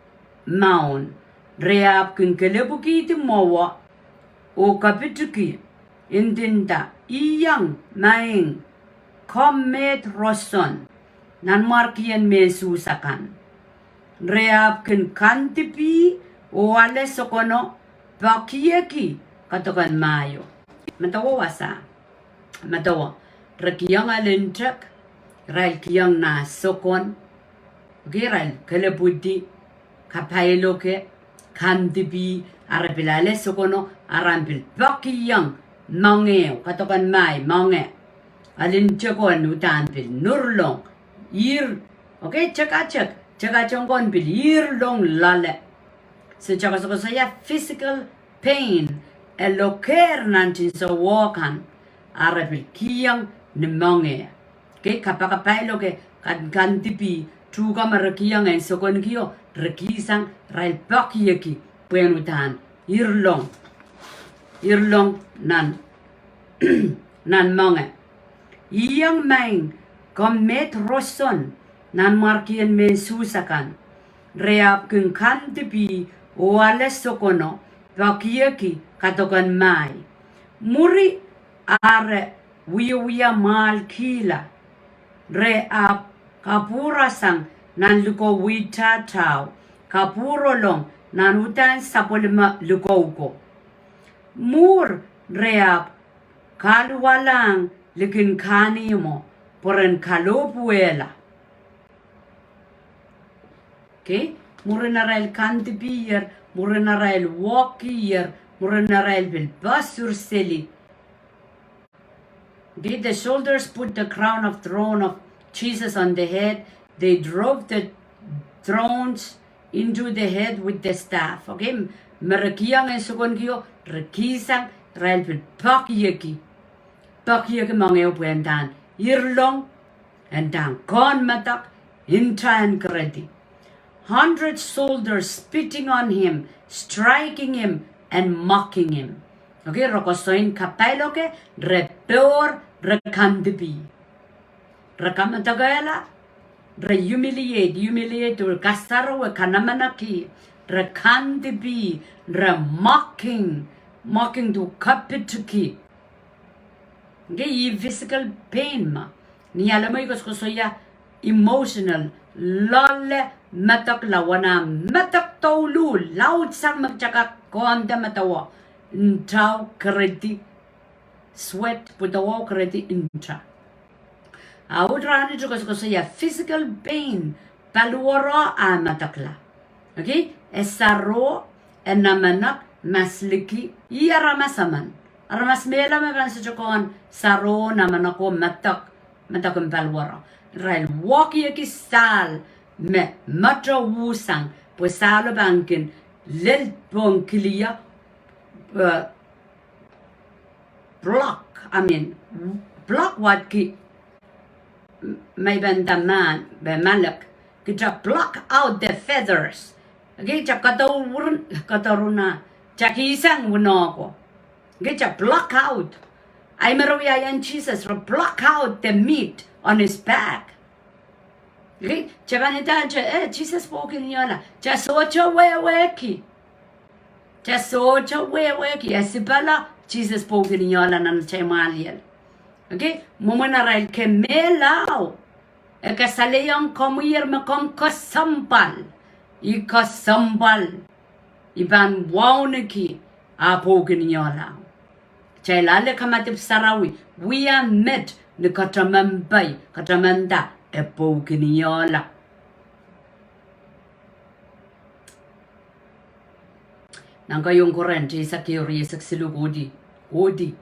maun. Re ahpw kin kelepwikihdi mwowe, oh kapitiki, ndinda, Iang, Maing, komw meid roson, nanmwarkien mehn Suhs akan. Re ahpw kin kandipih oh ale sokono, poakieki kadoken mahio. Medewe wasa. Medewe, re kihong elin tek, irail kihong nah sokon, okay, irail kelepwidi, kapailoke, kandipih, a re pil ale sokono, a re pil poakihong moange, kadoken mahi, moange. Elin tek en uhdahn pil nurlong, ir, okay, tekatek, tekatek en pil irlong loale. Se takasokosoia physical pain, e lokaia nan tinsouo kan, a re pil kihong ni moange. Okay, kapakapailoke, kan, kandipih, tuhke me re kihong en sokonkio, re kihsang, irail poakieki, pwehn uhdahn irlong, irlong nan, nan moange. Iang, Maing, komw meid roson, nanmwarkien mehn Suhs akan. Re ahpw kin kandipih oh ale sokono, poakieki kadoken mahi. Mwuri a re wiewia mwahl kihla, re ahpw kapwurasang nan likou weitahtao, kapwurolong nan uhdahn sapwellime likou ko. Mwuhr re ahpw kahluwalahng likin kahnihmwo, pwe ren kalohpwuwehla. Okay? Mwurin arail kandipiher, mwurin arail wehkiher, mwurin arail pil poasur seli. Okay, the soldiers put the crown of thorn of Jesus on the head. They drove the thorns into the head with the staff. Okay, me re kihong en sokonkio, re kihsang, irail pil poakieki. Poakieki moangeo pwe en uhdahn irlong, en uhdahn kehn medek, nta en keredi. Hundred soldiers spitting on him, striking him, and mocking him. Okay, re koasoiong kapailoke, re pohr, re kandipih. Re kamedekehla, re humiliate, humiliate, re kasarawi, kanamanaki, re kandipih, re mocking, mocking duh kapitiki. Okay, ih physical pain me. Ni ale me I koasokoasoia emotional, loale medek, la wena medek douluhl, laudsang me kitail kak kohdo medewe, ntao keredi, sweat, pwudowo keredi nta. A uhd rahnwet koasokoasoia physical pain, paliwaro ah medekla. Okay, e saro, e namenek, masliki, ih aramas emen. Aramas mehla me pahn sohte kehn saro, namenek oh medek, medek en paliwaro. Irail wehkieki sahl me mwoatohsang, pwe sahlo pahn kin lel pohn kilia, eh, block, I mean, block wadki me I pahn nda mahn, me malek, kitail block out the feathers. Okay, kitail kadour, kadourna, kitail kihsang wino ko. Okay, kitail block out. Ahi me re wiahiong Sises, re block out the meat on his back. Okay, kitail pahn idahte, eh, Sises pwoukin iehla, kitail sohte wehwehki. Kitail sohte wehwehki, e sipala Sises pwoukin iehla nan atail mwahliel. Okay, mwomwen arail kemehla, e kasalehiong komwi me komw kesempwal, I kesempwal, I pahn wauneki ah pwoukin iehla. Kitail ale kamadipw sarawi, wia met ni kataman pai, kataman da, e pwoukin iola. Nan keieun Korint eisek ehu, rieisek siluh kohdi, kohdi,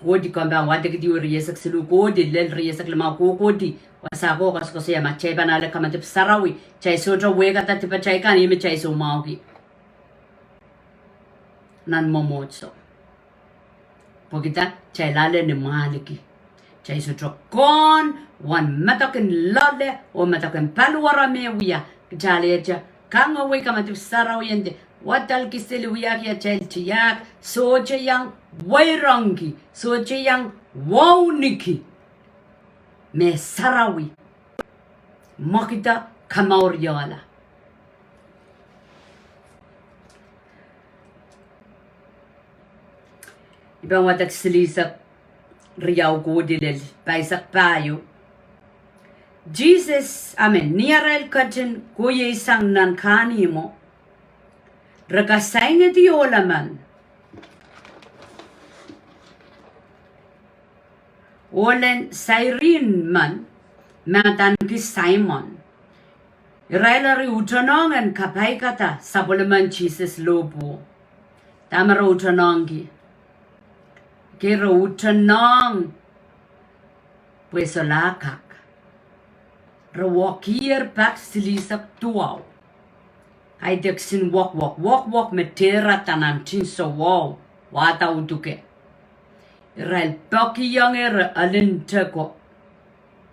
kohdi, komw pahn wadekidi ehu, rieisek siluh kohdi lel rieisek limau, kohdi. Wasa ko koasokoasoia ma kitail pahn ale kamadipw sarawi, kitail sohte wehkada dipatail kan, ih me kitail soumwahuki nan mwomwohdiso. Pwehki da? Kitail ale ni mwahliki. Kitail sohte kohn wen medekin loale oh medekin paliwere me wia. Kitail ale te kangawei kamadipw sarawi en de wadalki seli wiahki atail tiahk, sohte iang weirongki, sohte iang wauneki me sarawi. Mwekid kamour iola. I pahn wadek silihsek riau kohdi lel pahisek pahieu. Sises, I mean, ni arail ketin koieisang nan kahnihmwo, re kasaingedi ohl emen, ohlen Sairin men, me adaneki Saimon. Irail eri utenong en kapaikada sapwellimen Sises lohpwuo. Dahme re utenongki? Ke re utenong pwe e solahr kak. Re wokier pak silihsek duwau. Kaidehk sin wokwok, wokwok me dehr adanan tinsouo, wahda uduke. Irail pekiongehr elin teko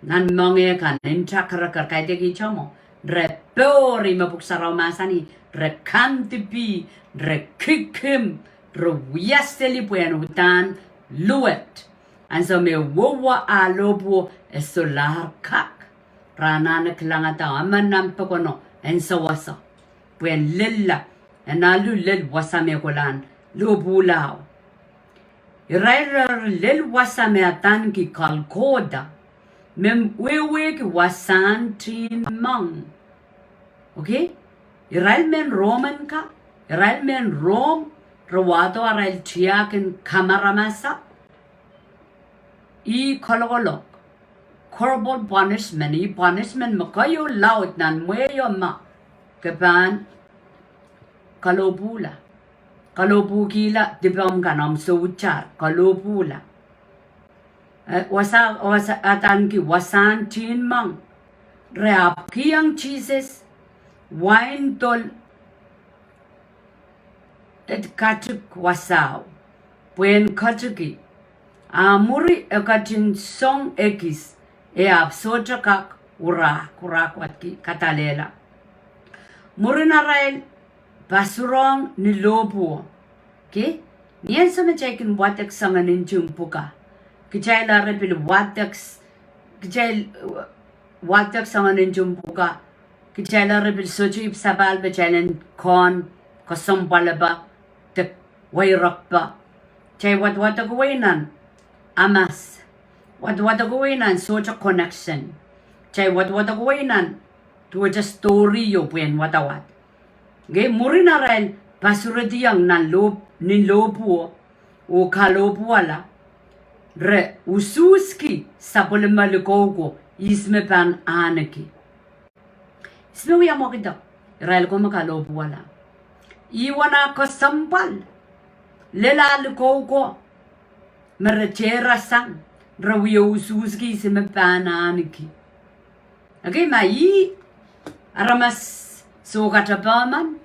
nan moange kan, nta kereker, kaidehk ihte mwo. Re poari me Pwuhk Sarawi mahsanih, re kandipih, re kikim, re wia seli pwehn uhdahn luwet. Ansou me wowo ah lohpwuo e solahr kak, re anahne kilangada emen nan pokono en sewese pwehn lella, en alu lel wasa me kolahn lohpwuo lao. Irail eri lel wasa me adaneki Golgotha, me wehwehki wasahn tihnmong. Okay? Irail mehn Rom en ka, irail mehn Rom, re wahdo arail tiahk en kamaramas, ih kalokolok, corporal punishment, ih punishment me keieu laud nan mwehio ma ke pahn kalohpwuhla, kalohpwuhkihla dipomw kan, omw soutar, kalohpwuhla. Eh, wasa, wasa, adaneki wasahn tihnmong. Re ahpw kihong Sises wain dol, e katik wasao pwehn ketiki. A mwuri e ketin song ekis, e ahpw sohte kak urak, urak wadki, kadalehla. Mwurin arail pasurohng ni lohpwuo. Okay? Ni ansou me kitail kin wadek soangen nting pwuka, kitail eri pil wadek, kitail, uh, wadek soangen nting pwuka, kitail eri pil sohte ipwsapahl pwe kitail en kohn kesempwalpe de weirokpe. Kitail wadawadekawei nan amas, wadawadekawei nan sohte connection. Kitail wadawadekawei nan duwehte storyo pwehn wadawad. Okay, mwurin arail pasurediong nan loh, ni lohpwuo oh kalohpwuala, re usuhski sapwellime likouko ihs me pahn ahneki. Ihs me wia mwekid? Irail ko me kalohpwuala. Ih wen ah kesempwal, lel ah likouko me re tehrasang, re wie usuhski ihs me pahn ahneki. Okay, ma ih aramas soukatepe men,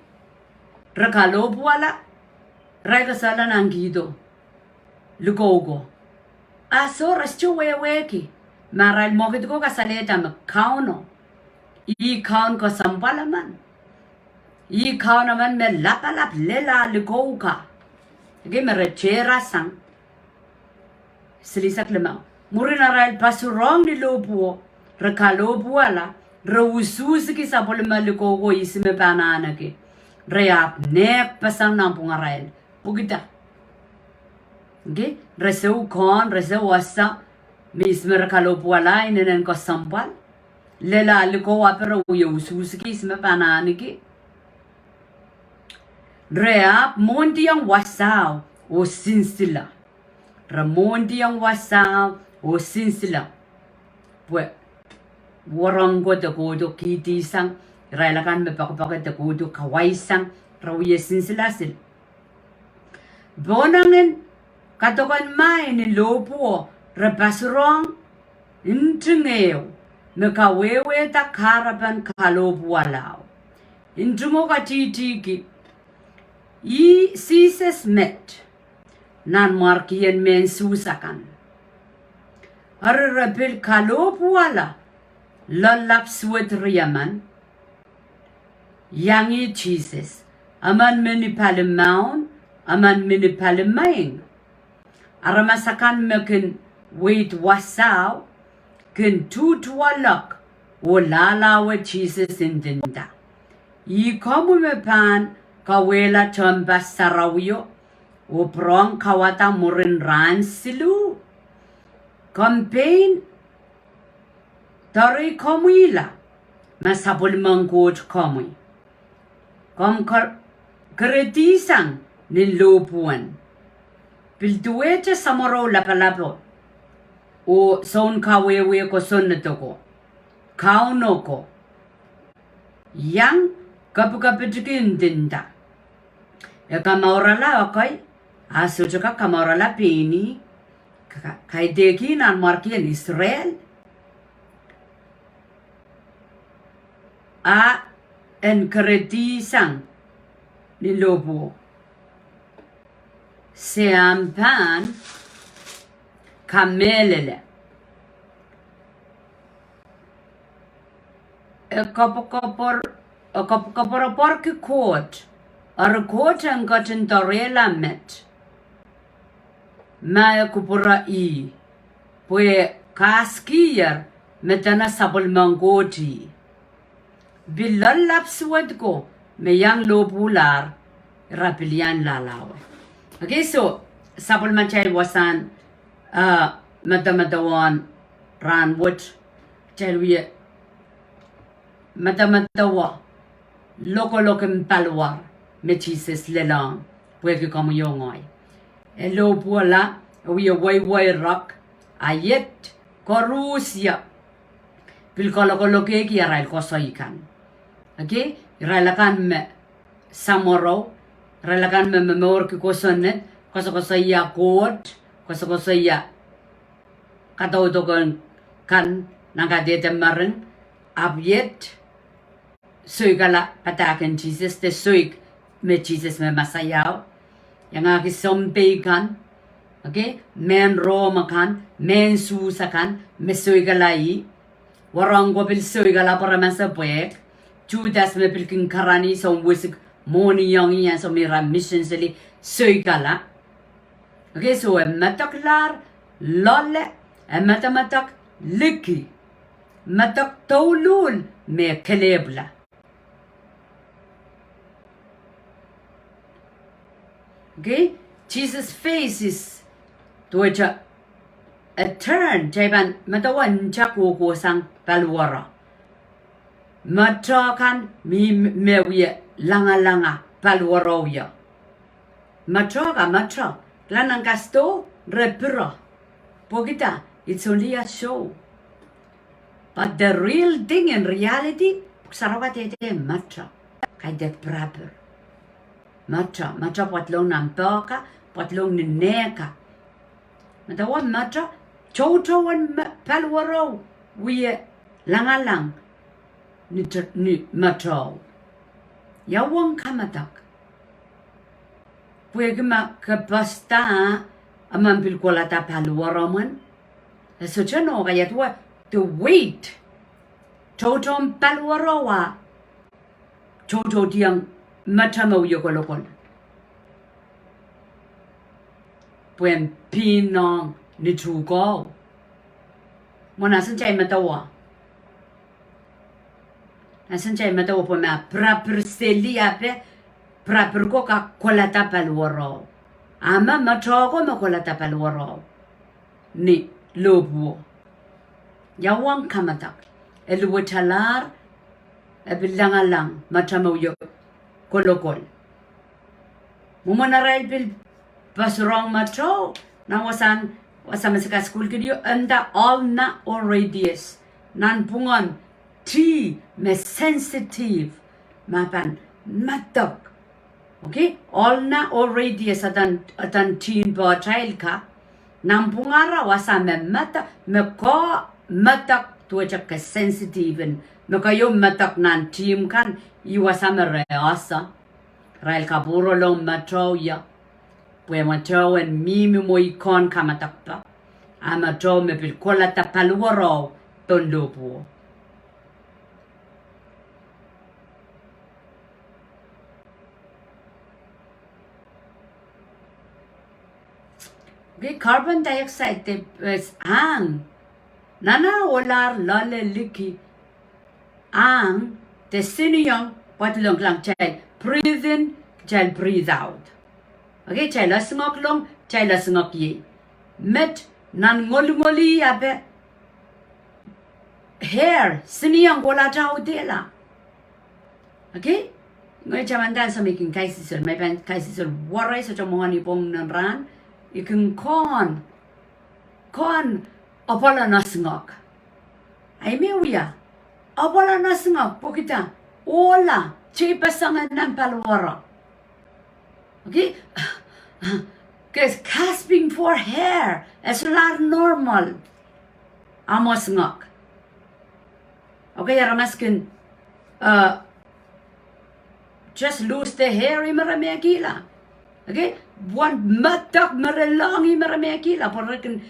re kalohpwuala, irail kesehla nan kihdo likouko. A soh, re sohte wehwehki ma arail mwekid ko kasalehda me Kauno, ih Kaun kesempwal emen, ih Kaun emen me lapalap, lel ah likou ka. Okay, me re tehrasang. Silihsek limau. Mwurin arail pasurohng ni lohpwuo, re kalohpwuala, re usuhski sapwellime likouko ihs me pahn ahneki. Re ahpw nehkpeseng nanpwungarail. Pwukida? Okay, re sou kohn, re sou wasa me ihs me re kalohpwuala inenen kesempwal. Lel ah likou ape re wie usuhski ihs me pahn ahneki. Re ahpw mwohndiong wasao oh sinsile. re mwohndiong wasao oh sinsile. Pwe wahnpoaron ko de kohdo kihdi sang, irail akan me poakepoake de kohdo kawaisang, re wie sinsilasil. Pohnangin kadoken mai ni lohpwuo re pasurohng ntingeo me kawehwehda kahrepen kalohpwualao. Ntingo katihtihki, ih Sises met nanmwarkien mehn Suhs akan. Eri re pil kalohpwuala loallap suwed riemen, iang ih Sises, emen me ni palimaun, emen me ni palimeing. Aramas akan me kin weid wasao kin tuhtuwalok oh lahlahwe Sises, ndinda, ih komwi me pahn kauwehla tehnpas sarawio oh pwurehng kauwada mwurin rahn siluh? Komw pein doarehkomwihla ma sapwellimen Koht komwi. Komw ker-, keredihsang nin lohpwuwen. Pil duwehte samworo lapalapo oh sounkawehwe kosonned oko, Kauno ko. Iang kepikepitki, ndinda, e kamourala ekei, a sohte kak kamourala pein ih, ka-, kaidehk ih nanmwarkien Israel, a en keredihsang nin lohpwuo. Se ahpw pahn kamehlele. E kopokopor-, e kopokopworopworki Koht, eri Koht en ketin doarehla met ma e kupwure ih, pwe kahskier me dene sapwellimen Koht ih. Pil loallap suwed ko me iang lohpwuhlahr, ira pil iang lahlahwe. Okay, so sapwellimatail wasahn, uh, medemedewe en rahn wet, kitail wie medemedewe lokolok en paliwar me Sises lelohng pwehki komwi oh ngehi. E lohpwuola, e wie weiweirek, a iet koaros ie pil kalokolokehki arail koasoi kan. Okay, irail akan me samworo, irail akan me momourki kosonned, koasokoasoia Koht, koasokoasoia kadaudok kan nan kadehde mering, ahpw iet soikala padahk en Sises de soik me Sises me Mesaiao. Iangahki sounpei kan, okay, mehn Rom akan, mehn Suhs akan me soikala ih. Wahnpoaron ko pil soikala pwe re mese pwehk, Sudas me pil kin karanih soun wisik mwohniong ih ansou me ira misin seli, soikala. Okay, so e medeklahr loale, e medemedek liki, medek douluhl me kelehpwla. Okay, Sises faces, duwehte e turn, kitail pahn medewe nta kohkohsang paliwaro. Meto kan me, me wie langalanga paliwaro ie. Meto ka meto, kilang nan kasdo re piro. Pwehki dah, it's only a show. But the real thing in reality, Pwuhk Sarawi kadehde meto, kaidehn pirapir. Meto, meto pwadlong nan peh ka, pwadlong ni neh ka. Medewe meto, toutouen me, paliwaro wie langalang ni te-, ni meto. Ia uwen kamadok? Pwehki ma ke post a, emen pil kolahda paliwaro men, e sohte nohk, ia duwe, the weight, toutoun paliwaro a toutoudiong meto me wie kolokol pwehn pihnohng ni tuhko. Mwo nan sen kitail medewe, nan sen kitail medewe pwe ma pirapir seli ape, pirapir ko kak kolahda paliwaro. A ma meto ko me kolahda paliwaro ni lohpwuo. Ia uwen kamadok? E luwetalahr, e pil langalang meto me wie kolokol. Mwomwen arail pil pasurohng meto, Nan wasahn, wasa me se kasukuhlkihdi, e nda ulna oh radius. Nanpwungen tih me sensitive, me pahn medek. Okay? Ulna oh radius, adan, adan tih en pehtail ka. Nanpwungara wasa me medek, me ke medek duwehte ke sensitive en, me ke ieu medek nan tih kan, ih wasa me re ese. Irail kapwurelong mwetehu ie. Pwe mwetehu en mihmi mwehi kohn kamedekpe. A mwetehu me pil kolada paliwaro pohn lohpwuo. Okay, carbon dioxide de, eh, ahng. Nana ohlahr loale liki ahng, de siniong, pwadilong kilang kitail breathe in, kitail breathe out. Okay, kitail esingek long, kitail esingek iei. Met nan ngolngol ih ape, hair, siniong kohlahte audehla. Okay? Ngehi tamanda ansou me I kin kaisihsol, me I pahn kaisihsol werei sohte mwohn ipwong nan rahn, I kin kohn, kohn apwal en esingek. Ahi me wia, apwal en esingek pwehki dah, ohla, tepeseng en nan paliwaro. Okay? Kes gasping for air, e solahr normal. Ahmw esingek. Okay, aramas kin, uh, just lose the air, ih me re mehkihla. Okay? Wen medek me re longih ih me re mehkihla. Pwe re kin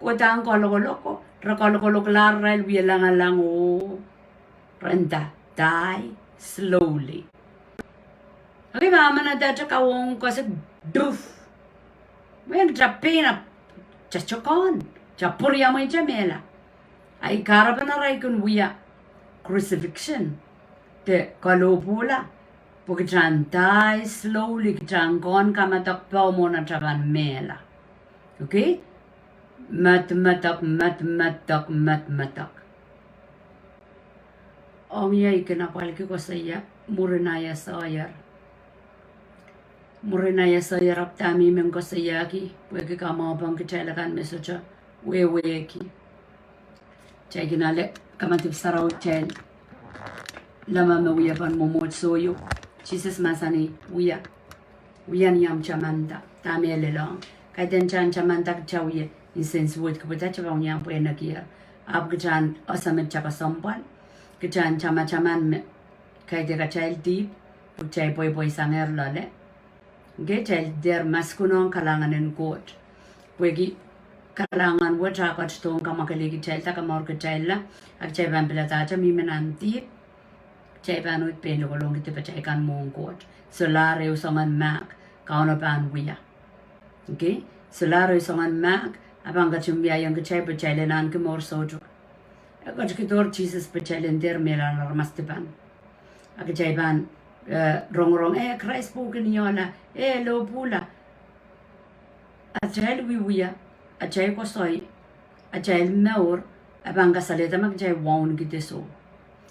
kohda kalokoloko, re kalokolokla, re wie langalang oh re nda, die slowly. Okay, ma amanadahte kawohng kesik, duf. Mwein kitail pein ahpw, kitail chokon, kitail pwuriamweite mehla. Ahi kahrepen arail kin wia crucifixion, de kalohpwuhla, pwe kitail die slowly, kitail kohn kamedek pwe mwohn atail pahn mehla. Okay? Medmedek, medmedek, medmedek. Ong ie I kin apwalki koasoia, mwurin ahi eseier. Mwurin ahi eseier ahpw dahme I men koasoiahki, pwehki kamwahu pahn kitail akan me sohte wehwehki. Kitail kin ale kamadipw sarawi kitail. Leme me wia pahn mwomwohdiso ieu. Sises mahsanih, wia. Wia ni omw tamanda, dahme e lelohng. Kaidehn kitail en tamanda kitail wie, nsensuwedki pwe kitail pahn wia pwe e nekier. Ahpw kitail en ese me kitail kesempwal. Kitail en tamataman me kaidehk atail dihp, pwe kitail pweipwei sangehr loale. Okay, kitail dehr maskunohng kalahngan en Koht. Pwehki kalahngan wet a ketidohng kamwakelei kitail, da kamour kitailla, a kitail pahn piladahte mihmi nan dihp, kitail pahn uhd pein lokolongki dipatail kan mwohn Koht. Solahr ehu soangen mahk, Kauno pahn wia. Okay? Solahr ehu soangen mahk, a pahn ketin wiahiong kitail pwe kitail en ahneki mour soutuk. E ketikihdohr Sises pwe kitail en dehr mehla nan aramas dipan. A kitail pahn, eh, rongorong, eh, Krais pwuhk en iehla, eh, lohpwuhla. Atail wiewia, atail koasoi, atail mour, a pahn kasalehda me kitail wauneki de soh.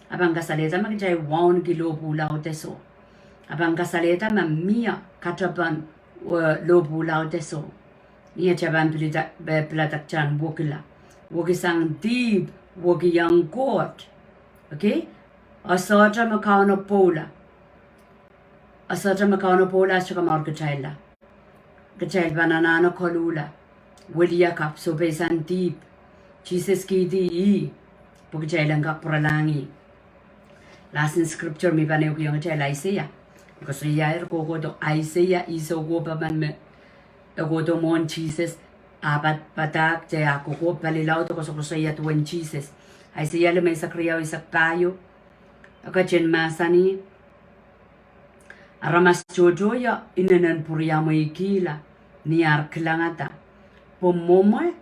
A pahn kasalehda me kitail wauneki lohpwuhla de soh. A pahn kasalehda me mie katapan, eh, lohpwuhla de soh. Ni atail pahn pilada, eh, piladahte kitail en wekila. Wekisang dihp, wekiong Koht. Okay? A sohte me Kauno pwoula. A sohte me Kauno pwoula, a sohte kamour kitailla. Kitail pahn anahne koluhla. Wiliakapw, sohpeisang dihp. Sises kihdi ih, pwe kitail en kak pwuralahng ih. Last in scripture me I pahn ehukihong kitail Aiseia. Koasoiahier kohkohdo Aiseia, ih soukohp emen me e kohdo mwohn Sises, a pad, padahk de a kohkohp palilaud, koasokoasoia duwen Sises. Aiseia limeisek riau eisek pahieu. E ketin mahsanih, aramas tohto ie inenen pwuriamweikihla ni ar kilangada. Pwe mwomwe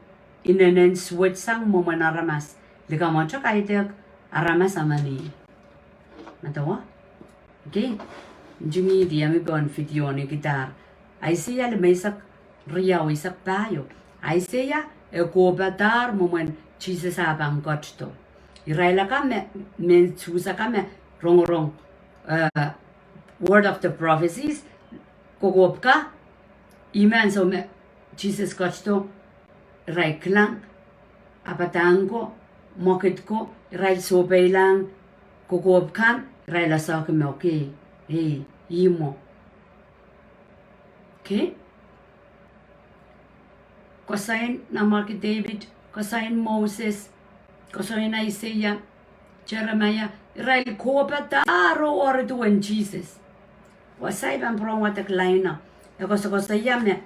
inenen suwedsang mwomwen aramas. Likamwete kaidehk aramas emen ih. Medewe? Okay. Ntingihdi, e mih pohn video ni kidahr. Aiseia limeisek riau eisek pahieu. Aiseia e kohpadahr mwomwen Sises a pahn ketido. Irail akan me, mehn Suhs akan me rongorong, eh, word of the prophecies, kohkohp ka, ih me ansou me Sises ketido, irail kilang, ahpw padahk ko, mwekid ko, irail sohpeilahng kokohp kan, irail esehki me okay, ei, ih mwo. Okay? Koasoiong Namwahki David, koasoiong Moses, koasoiong Aiseia, Seremaia, irail kohpadahr oh oardi uwen Sises. Wasa I pahn pwurehng wadek laina, e koasokoasoia me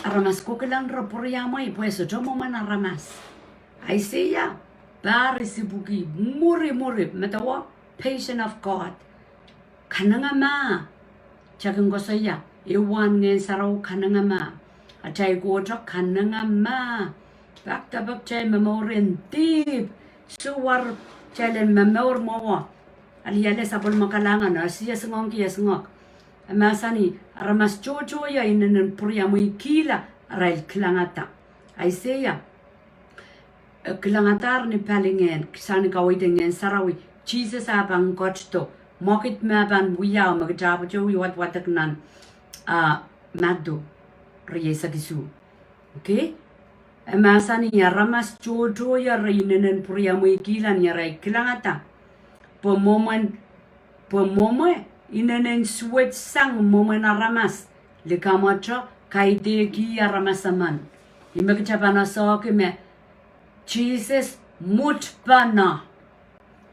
aramas ko kilang re pwuriamwei pwe sohte mwomwen aramas. Aiseia pahr isipwiki, mwuri mwuri, medewe, Passion of God. Kanengamah. Kitail kin koasoia, ehu wahn Ngehn Sarawi kanengamah. Atail Koht kanengamah. Pak depe kitail momourki dihp, suwed, kitail en momour mwowe. Aliale sapwellime kalahngan, e sie singengki, e singek. E mahsanih, aramas tohtohie inenen pwuriamweikihla arail kilangada. Aiseia, e kilangadahr ni palingehn, sang ni kaweid en Ngehn Sarawi, Sises ah pahn ketido, mwekid me e pahn wiahu, me kitail patohwan wadwadek nan, ah, Madiu, rieisek isuh. Okay? E mahsanih aramas tohtohie re inenen pwuriamweikihla ni arail kilangada. Pwe mwomwen, pwe mwomwe inenen suwedsang mwomwen aramas, likamwete kaidehkih aramas emen. Ih me kitail pahn esehki me Sises mwutpene.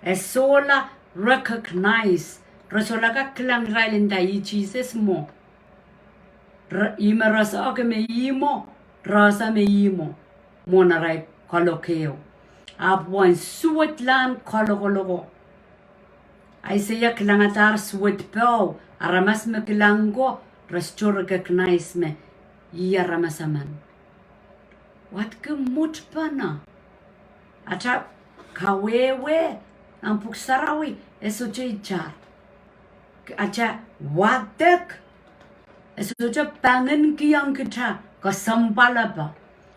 E sohla recognize. Re sohla kak kilang irail nda ih Sises mwo. Re, ih me re esehki me ih mwo, re ese me ih mwo. Mwohn arail kolokol. Ahpw wen suwedlahn kolokol ko. Aiseia kilangadahr suwed powe, aramas me kilang ko, re sohte recognize me ih aramas emen. Wadki mwutpene. Atail kawehwe nan Pwuhk Sarawi e sohte itar. Atail wadek e sohte pangin kihong kitail kesempwalpen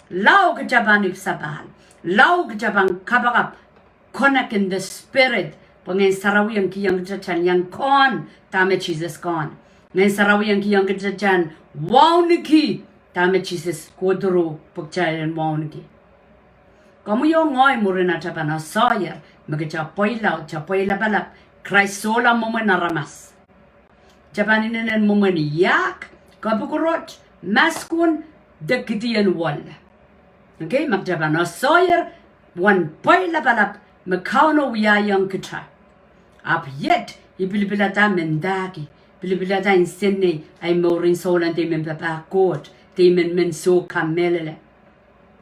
lao kitail pahn ipwsapahl, lao kitail pahn kapakap, connect in the spirit. Pwe Ngehn Sarawi en kihong kitail en iang kohn dahme Sises kohn. Ngehn Sarawi en kihong kitail en wauneki dahme Sises kohdo pwe kitail en wauneki. Komwi oh ngehi mwurin atail pahn esehier me kitail pweila, kitail pweilapalap, Krais sohla mwomwen aramas. Kitail pahn inenen mwomwen iahk, kapwukurot, maskun, de kidien wol. Okay, ma kitail pahn esehier wen pweilapalap me Kauno wiahiong kitail. Ahpw iet, I pilipilada mendahki, pilipilada nsenei, ahi mourin souleng de I men papah Koht, de I men men soh kamehlele.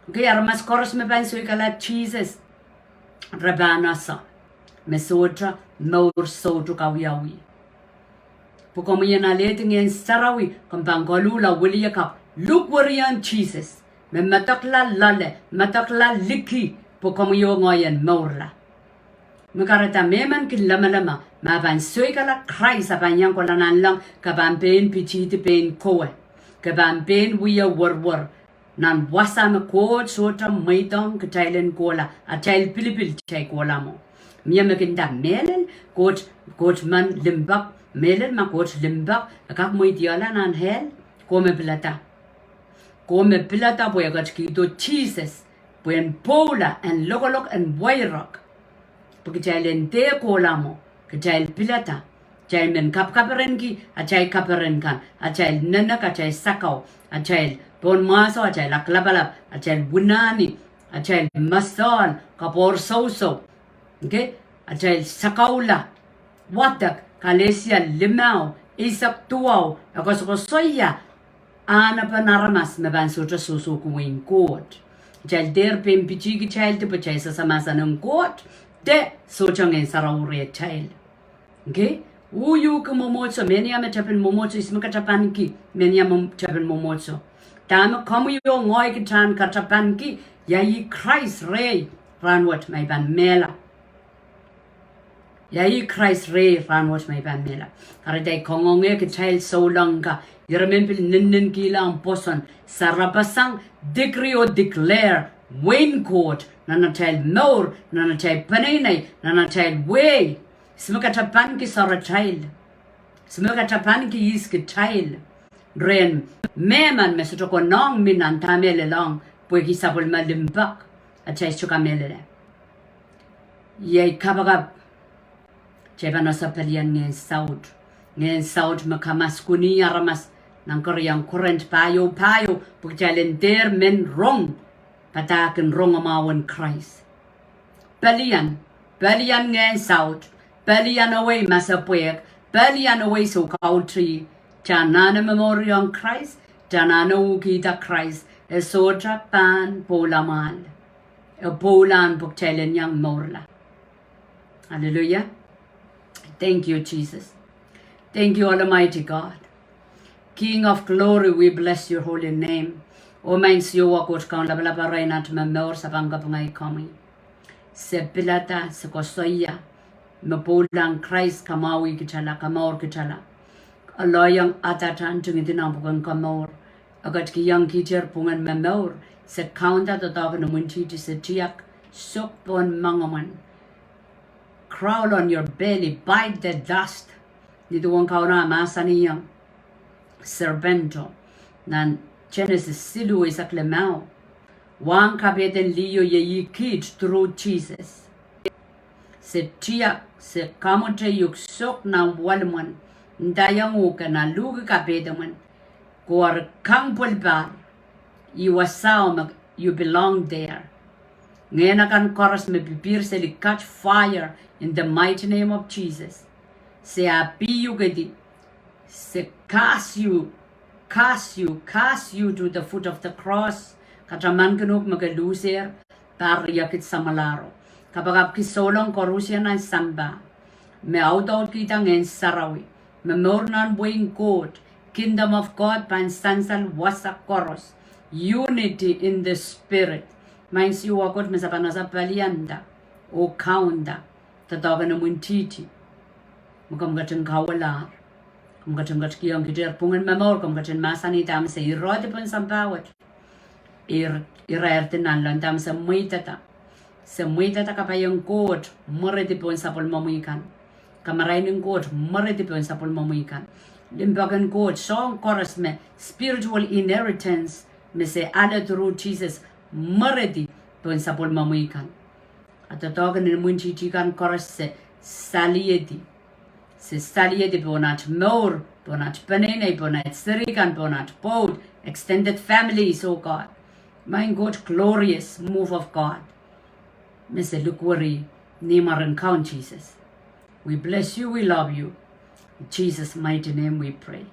Okay, aramas koaros me pahn soikala Sises, re pahn ese me sohte mour soutuk awiawi. Pwe komwi en alehdi Ngehn Sarawi, komw pahn koluhla wiliakapw, lukweriong Sises, me medekla loale, medekla liki, pwe komwi oh ngehi en mourla. Me kahrehda mehmen kin lemeleme, ma pahn soikala Krais a pahn iang kohla nanleng, ke pahn pein pitihdi pein kowe, ke pahn pein wie werwer, nan wasa me Koht sohte mweidohng kitail en kohla, atail pilipil kitail kohla mwo. Mie me kin nda mehlel, Koht, Koht men limpoak, mehlel ma Koht limpoak, e kak mweidihla nan hell, kowe me pilada. Kowe me pilada pwe e ketikihdo Sises, pwe en pwoula, en lokolok, en weirek. Pwe kitail en dehr kohla mwo, kitail pilada, kitail men kapkaperenki atail kaperen kan, atail nenek, atail sakau, atail pohnmwahso, atail aklapalap, atail winahni, atail mesehl, kapohre sousou. Okay? Atail sakaula, wadek, Kalesia limau, eisek duwau, e koasokoasoia ahnepen aramas me pahn sohte sohsohki wehin Koht. Kitail dehr pein pitih kitaildi pwe kitail sehse mahsen en Koht, de sohte Ngehn Sarawi rehtail. Okay? Uhk uhk mwomwohdiso, menia me tepin mwomwohdiso, ihs me katapanki, menia me tepin mwomwohdiso. Dahme komwi oh ngehi kitail en katapanki, ia ih Krais rehi rahnwet ma I pahn mehla. Ia ih Krais rehi rahnwet ma I pahn mehla. Kahrehda I kangoange kitail souleng ka, ire men pil ninninkihla omw pwoson, sarapasang, decree oh declare wehin Koht, nan atail mour, nan atail peneinei, nan atail wehi. Ihs me katapanki sohratail. Ihs me katapanki ihs kitail. rehn mehmen me sohte konehng mi nan dahme lelohng pwehki sapwellime limpoak. Atail sohte kamehlele. Iei kapakap kitail pahn ese pelien ngehn saut. Ngehn saut me kamaskuhni aramas nan keriau en Korint pahieu pahieu, pwe kitail en dehr men rong padahk en rongamwahu en Krais. Pelien, pelien ngehn saut, pelien ewei masepwehk, pelien ewei soukautih. Kitail anahne momouriong Krais, kitail anahne uhkihda Krais, e sohte pahn pwoula mwahl. E pwoula pwe kitail en iang mourla. Hallelujah. Thank you, Jesus. Thank you, Almighty God. King of glory, we bless your holy name. Oh Maing Siohwa Koht Kaun Lapalap, arail nat me mour, se pahn kapinga komwi. Se pilada, se koasoia me pwoulahn Krais kamwahwih kitail la, kamour kitail la. Aloiong adahtan, ntingdi nan pwuken komour. E ketikihong kitail pwungen me mour, se kaunda doadoahk en imwintihti, se tiahk, sok pohn moangomwen. Crawl on your belly, bite the dust. Ni duwen Kauno mahsanihong serpento nan Genesis siluh eisek limau, wahn kapehden liho iei kiht through Jesus. Se tiahk, se kamwete uhk sok nan walimwen, ndaiong uhk ke nan luhk kapehdomwen, ke wahre kang pwelpahr, ih wasao me you belong there. Ngehn akan koaros me pipihr seli, catch fire in the mighty name of Jesus. Se apiukedi, se cast you, cast you, cast you to the foot of the cross. Katamankin uhk me ke lusehr, pahr riekid samwalahro. Kapakapki souleng koarusie nan sampah me audaudkihda Ngehn Sarawi, me mour nan wehin Koht, kingdom of God pahn sansal wasa koaros, unity in the spirit. Maing Siohwa Koht, me se pahn ese pelianda oh kaunda doadoahk en imwintihti, me komw ketin kauwehlahr, komw ketin ketikihong kitail pwungen me mour, komw ketin mahsanih dahme se irehdi pohn sampah wet, irairdi nanleng dahme se mweidada. Se mweidada kapai en Koht mweredi pohn sapwellimomwi kan. Kamarain en Koht mweredi pohn sapwellimomwi kan. Limpoak en Koht soahng koaros me spiritual inheritance me se ale through Jesus mweredi pohn sapwellimomwi kan. A doadoahk en imwintihti kan koaros se saliedi. Se saliedi pohn at mour, pohn at peneinei, pohn at serihkan, pohn at pwoud, extended families, oh God. Maing Koht, glorious move of God me se likwerih ni mwaren Kaun Sises. We bless you, we love you. In Jesus' mighty name we pray.